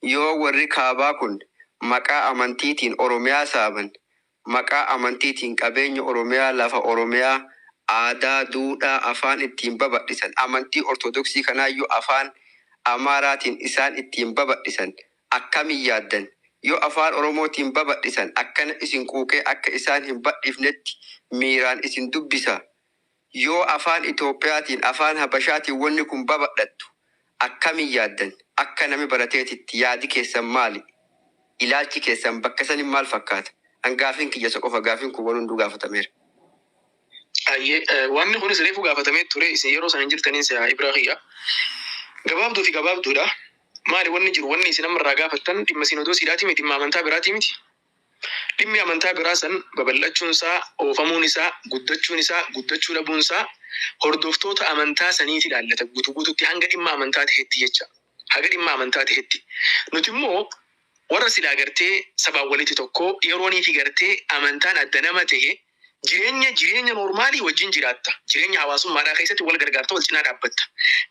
yoo warri kaabaa kun maqaa amantiitiin Oromiyaa saaman, maqaa amantiitiin qabeenya Oromiyaa, lafa Oromiyaa, aadaa, duudhaa, afaan ittiin babal'isan, amantii Ortodoksii kanaayyuu afaan Amaaraatiin isaan ittiin babal'isan, akkamin yaaddan? Yoo afaan Oromootiin babal'isan akkana isin quuqee akka isaan hin bal'ifnetti miiraan isin dubbisa? Yoo afaan Itoophiyaatiin, afaan Habashaatiin wanni kun babal'attu akkamin yaaddan? Akka nami barateetitti yaadi keessan maali? Ilaalchi keessan bakka sanin maal fakkaata? An gaafiin kiyya isa qofa, gaafiin kun waan hunduu gaafatameera. Ayyee, wanni kunis reefu gaafatamee ture, isin yeroo sana hin jirtaniin si'a Ibraa kiyya. Gabaabduu fi gabaabduudha. Maali wanni jiru, wanni isin amma irraa gaafattan dhimma sinodoosiidhaati miti, dhimma amantaa biraati miti. Dhimmi amantaa biraa san babal'achuun isaa, oofamuun isaa, guddachuun isaa, guddachuu dhabuun isaa hordoftoota amantaa saniiti ilaallata guutuu guututti hanga dhimma amantaa ta'etti jecha. Haga dhimma amantaa ta'etti. Nuti immoo warra silaa gartee sabaan walitti tokko yeroonii fi gartee amantaan adda nama ta'e jireenya normalii wajjin jiraatta. Jireenya hawaasummaadhaa keessatti wal gargaarta, wal cinaa dhaabbatta.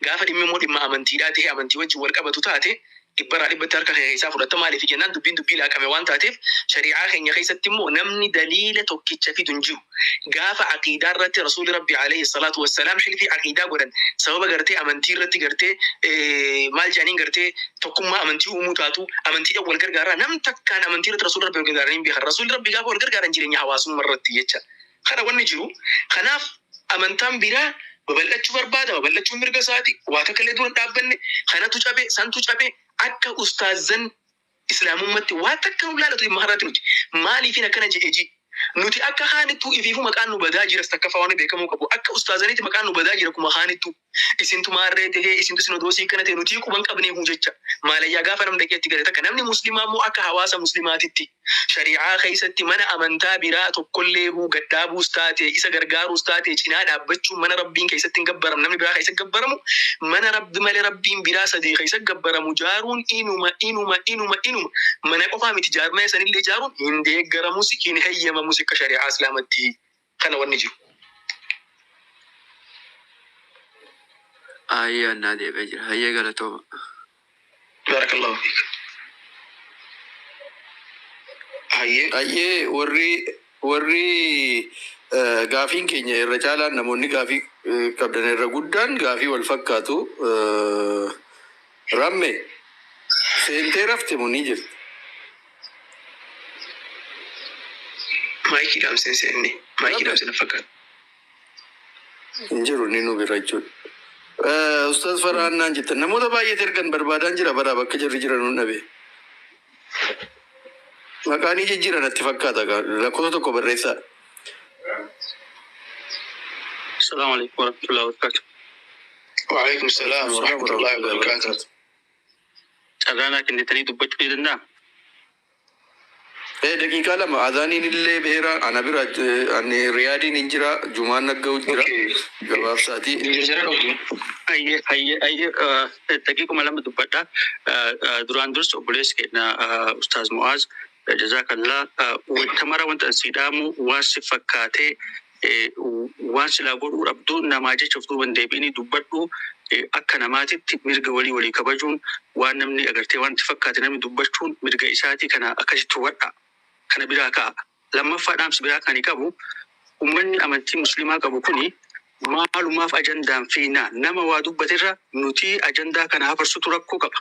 Gaafa dhimmi immoo dhimma amantiidhaa ta'e, amantii wajjin wal qabatu taate, dhibbarraa dhibbatti harka kee keessaa fudhatta. Maaliif jennaan, dubbiin dubbii laaqame waan taateef, shari'aa keenya keessatti immoo namni daliila tokkicha fidu hin jiru. Gaafa aqiidaa irratti Rasuulli Rabbi alayhi salaatu wassalaam xilfii aqiidaa godhan, sababa gartee amantii irratti gartee maal jedhaniin gartee tokkummaa amantii uumuu taatu, amantiidhaan wal gargaaraa, nam takkaan amantii irratti Rasuulli Rabbi wal gargaaranii hin beekan. Rasuulli Rabbi gaafa wal gargaaran jireenya hawaasummaa irratti jecha. Kana wanni jiru. Kanaaf amantaan biraa babal'achuu barbaada, babal'achuun mirga isaati. Waa takka illee dura hin dhaabbanne, kanatu cabe, santu cabe, akka ustaazan islaamummaatti waa takka nu laalatu dhimma har'aatti nuti. Maaliifin akkana jedhee ji? Nuti akka kaanittuu ifiifuu maqaan nu badaa jiras takkaffaa waan beekamuu qabu. Akka ustaazaniitti maqaan nu badaa jira akkuma kaanittuu. Isintu maarree tahee, isintu sinodoosii kana ta'e, nutii quban qabneehu jecha. Maalayyaa gaafa namni dhaqee itti gale takka namni muslimaa immoo akka hawaasa muslimaatitti shari'aa keessatti mana amantaa biraa tokkollee huu gadhaabuus taate, isa gargaaruus taate, cinaa dhaabbachuun, mana Rabbiin keessatti hin gabbaramne namni biraa keessatti gabbaramu, mana Rabbi malee Rabbiin biraa sadii keessatti gabbaramu jaaruun inuma inuma inuma inuma mana qofaa miti, jaarmaya sanillee jaaruun hin deeggaramus, hin heyyamamus akka shari'aa Islaamatti. Kana wanni jiru. Ayyee, annaa deebi'ee jira. Hayyee, galatooma. Barakallahu fiik. Hayyee. Hayyee, warri gaafiin keenya irra caalaan namoonni gaafii qabdan irra guddaan gaafii wal fakkaatu. Ramme seentee rafte moo ni jirti? Maayikii dhaamseen seenne. Maayikii Ramme dhaamseen na fakkaata. Hin jiru inni nu bira jechuudha. Ustaaz Farhaan naan jettan namoota baay'eetu ergan barbaadaan jira bara bakka jirri jiran nun dhabe. Maqaanii jijjiiran natti fakkaata, lakkoofsa tokko barreessaa. السلام عليكم ورحمة الله وبركاته. وعليكم السلام السلام ورحمة ورحمة الله الله وبركاته. وبركاته. Carraanaa kennitanii dubbachuu ni danda'a? Daqiiqaa 2, azaaniin illee beera ana bira, ani Riyaadiin hin jira, jumaan nagga'u jira, gabaabsaatii. Jarjara qabdu. Hayyee, hayyee, hayyee, daqiiquma 2 dubbadha. Duraan dursa obboleessi keenya Ustaaz Mu'aaz, jazaakallaa, wanta mara wanta asii dhaamu waan si fakkaatee waan silaa godhuu dhabdu namaa jecha of duuban deebi'anii dubbadhu. Akka namaatitti mirga walii walii kabajuun, waan namni agartee waan itti fakkaate namni dubbachuun mirga isaatii, kana akkasitti hubadha. Kana biraa ka'a. Lammaffaa, dhaamsi biraa kan qabu, ummanni amantii musliimaa qabu kuni maalumaaf ajandaan fiinaa nama waa dubbatirra nuti ajandaa kana hafarsutu rakkoo qaba.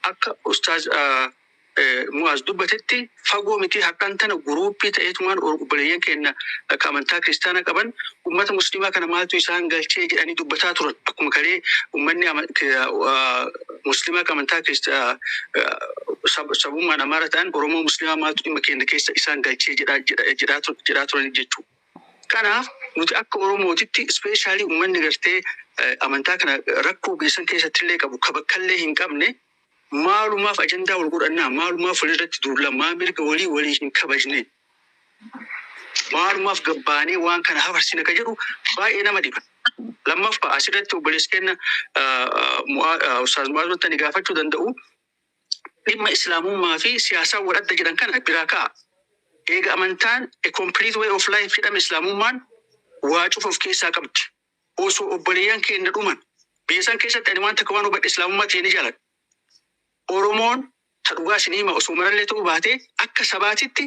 Akka Ustaaz Mu'aaz dubbatetti fagoo miti, har'aan tana guruuppii ta'eetumaan obboleeyyan keenya akka amantaa kiristaanaa qaban ummata musliimaa kana maaltu isaan galchee jedhanii dubbataa turan. Akkuma kalee ummanni musliimaa akka amantaa sabummaan Amaara ta'an Oromoo musliimaa maaltu dhimma keenya keessa isaan galchee jedhaa turan jechuudha. Kanaaf nuti akka Oromootitti, especially uummanni gartee amantaa kana rakkoo geessan keessatti illee qabu, ka bakkallee hin qabne, maalumaaf ajandaa wal godhannaa, maalumaaf walirratti duulla, maa mirga walii walii hin kabajne, maalumaaf gabbaanee waan kana hafarsina ka jedhu baay'ee nama dhiba. Lammaffaa, asirratti obboleessi keenya Ustaaz Mu'aaz wanta ani gaafachuu danda'u, dhimma islaamummaa fi siyaasaa wal adda jedhan kana biraa ka'a. Eega amantaan a complete way of life jedhame, islaamummaan waa cufa of keessaa qabdi. Osoo obboleeyyan keenya dhuman biyya san keessatti, ani waan takka waan hubadhe, islaamummaa ta'e ni jaaladha. Oromoon ta dhugaa isin hima, osoo marallee ta'uu baate akka sabaatitti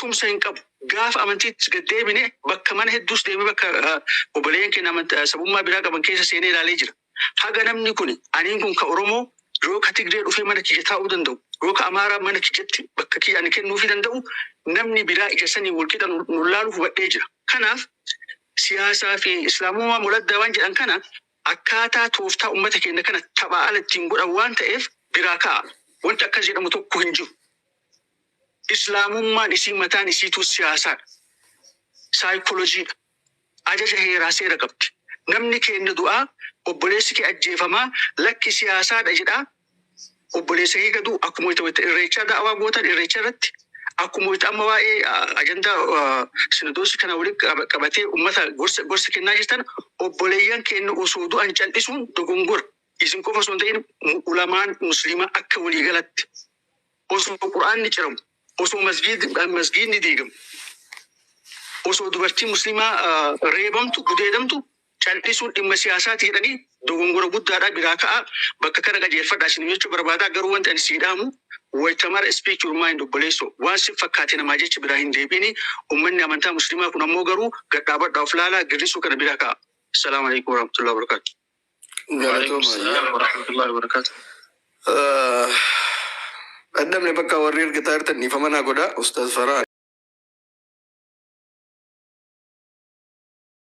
tumsa hin qabu. Gaafa amantiitti gad deebine, bakka mana hedduus deemee, bakka obboleeyyan keenya amantaa sabummaa biraa qaban keessa seenee ilaalee jira. Haga namni kun, aniin kun ka Oromoo, yoo ka Tigree dhufee mana kiyya taa'uu danda'u, yoo ka Amaaraa mana kiyyatti bakka kiyya ani kennuufii danda'u, namni biraa ija sanii wal qixa nu laalu hubadhee jira. Kanaaf siyaasaa fi islaamummaa muladdaa waan jedhan kana akkaataa tooftaa uummata keenya kana taphaa ala ittiin godhan waan ta'eef biraa ka'a. Wanti akkas jedhamu tokko hin jiru. Islaamummaan isii mataan isiituu siyaasaadha. Saayikolojiidha. Ajaja heeraa seera qabdi. Namni keenya du'aa, obboleessi kee ajjeefamaa, lakki siyaasaadha jedhaa, obboleessa kee gadu akkuma wayita irreechaa da'awaa gootan irreecha irratti, akkuma wayita amma waa'ee ajandaa sinodoosii kana walitti qabatee uummata gorsa kennaa jirtan, obboleeyyan keenya osoo du'an cal'isuun dogongora. Isin qofa osoo hin ta'in ulamaan musliimaa akka waliigalatti osoo qur'aanni ciramu, osoo masgiidni diigamu, osoo dubartiin musliimaa reebamtu, gudeedamtu cal'isuun dhimma siyaasaati jedhanii dogongora guddaadha, biraa ka'a. Bakka kana qajeelfadhaa isin jechuu barbaadaa. Garuu wanti ani sii dhaamu, wayita mara speak your mind, obboleessoo, waan si fakkaate namaa jecha biraa hin deebiini. Ummanni amantaa musliimaa kun ammoo garuu gadhaabadhaa, of laalaa, girrisuu kana biraa ka'a. Assalaamu alaikum warahmatullahi wabarakatuh. وعليكم Galatooma. السلام ورحمة الله وبركاته. Dhaddabne bakka warri ergataa jirtan dhiifama naa godha. Ustaaz Farhaan.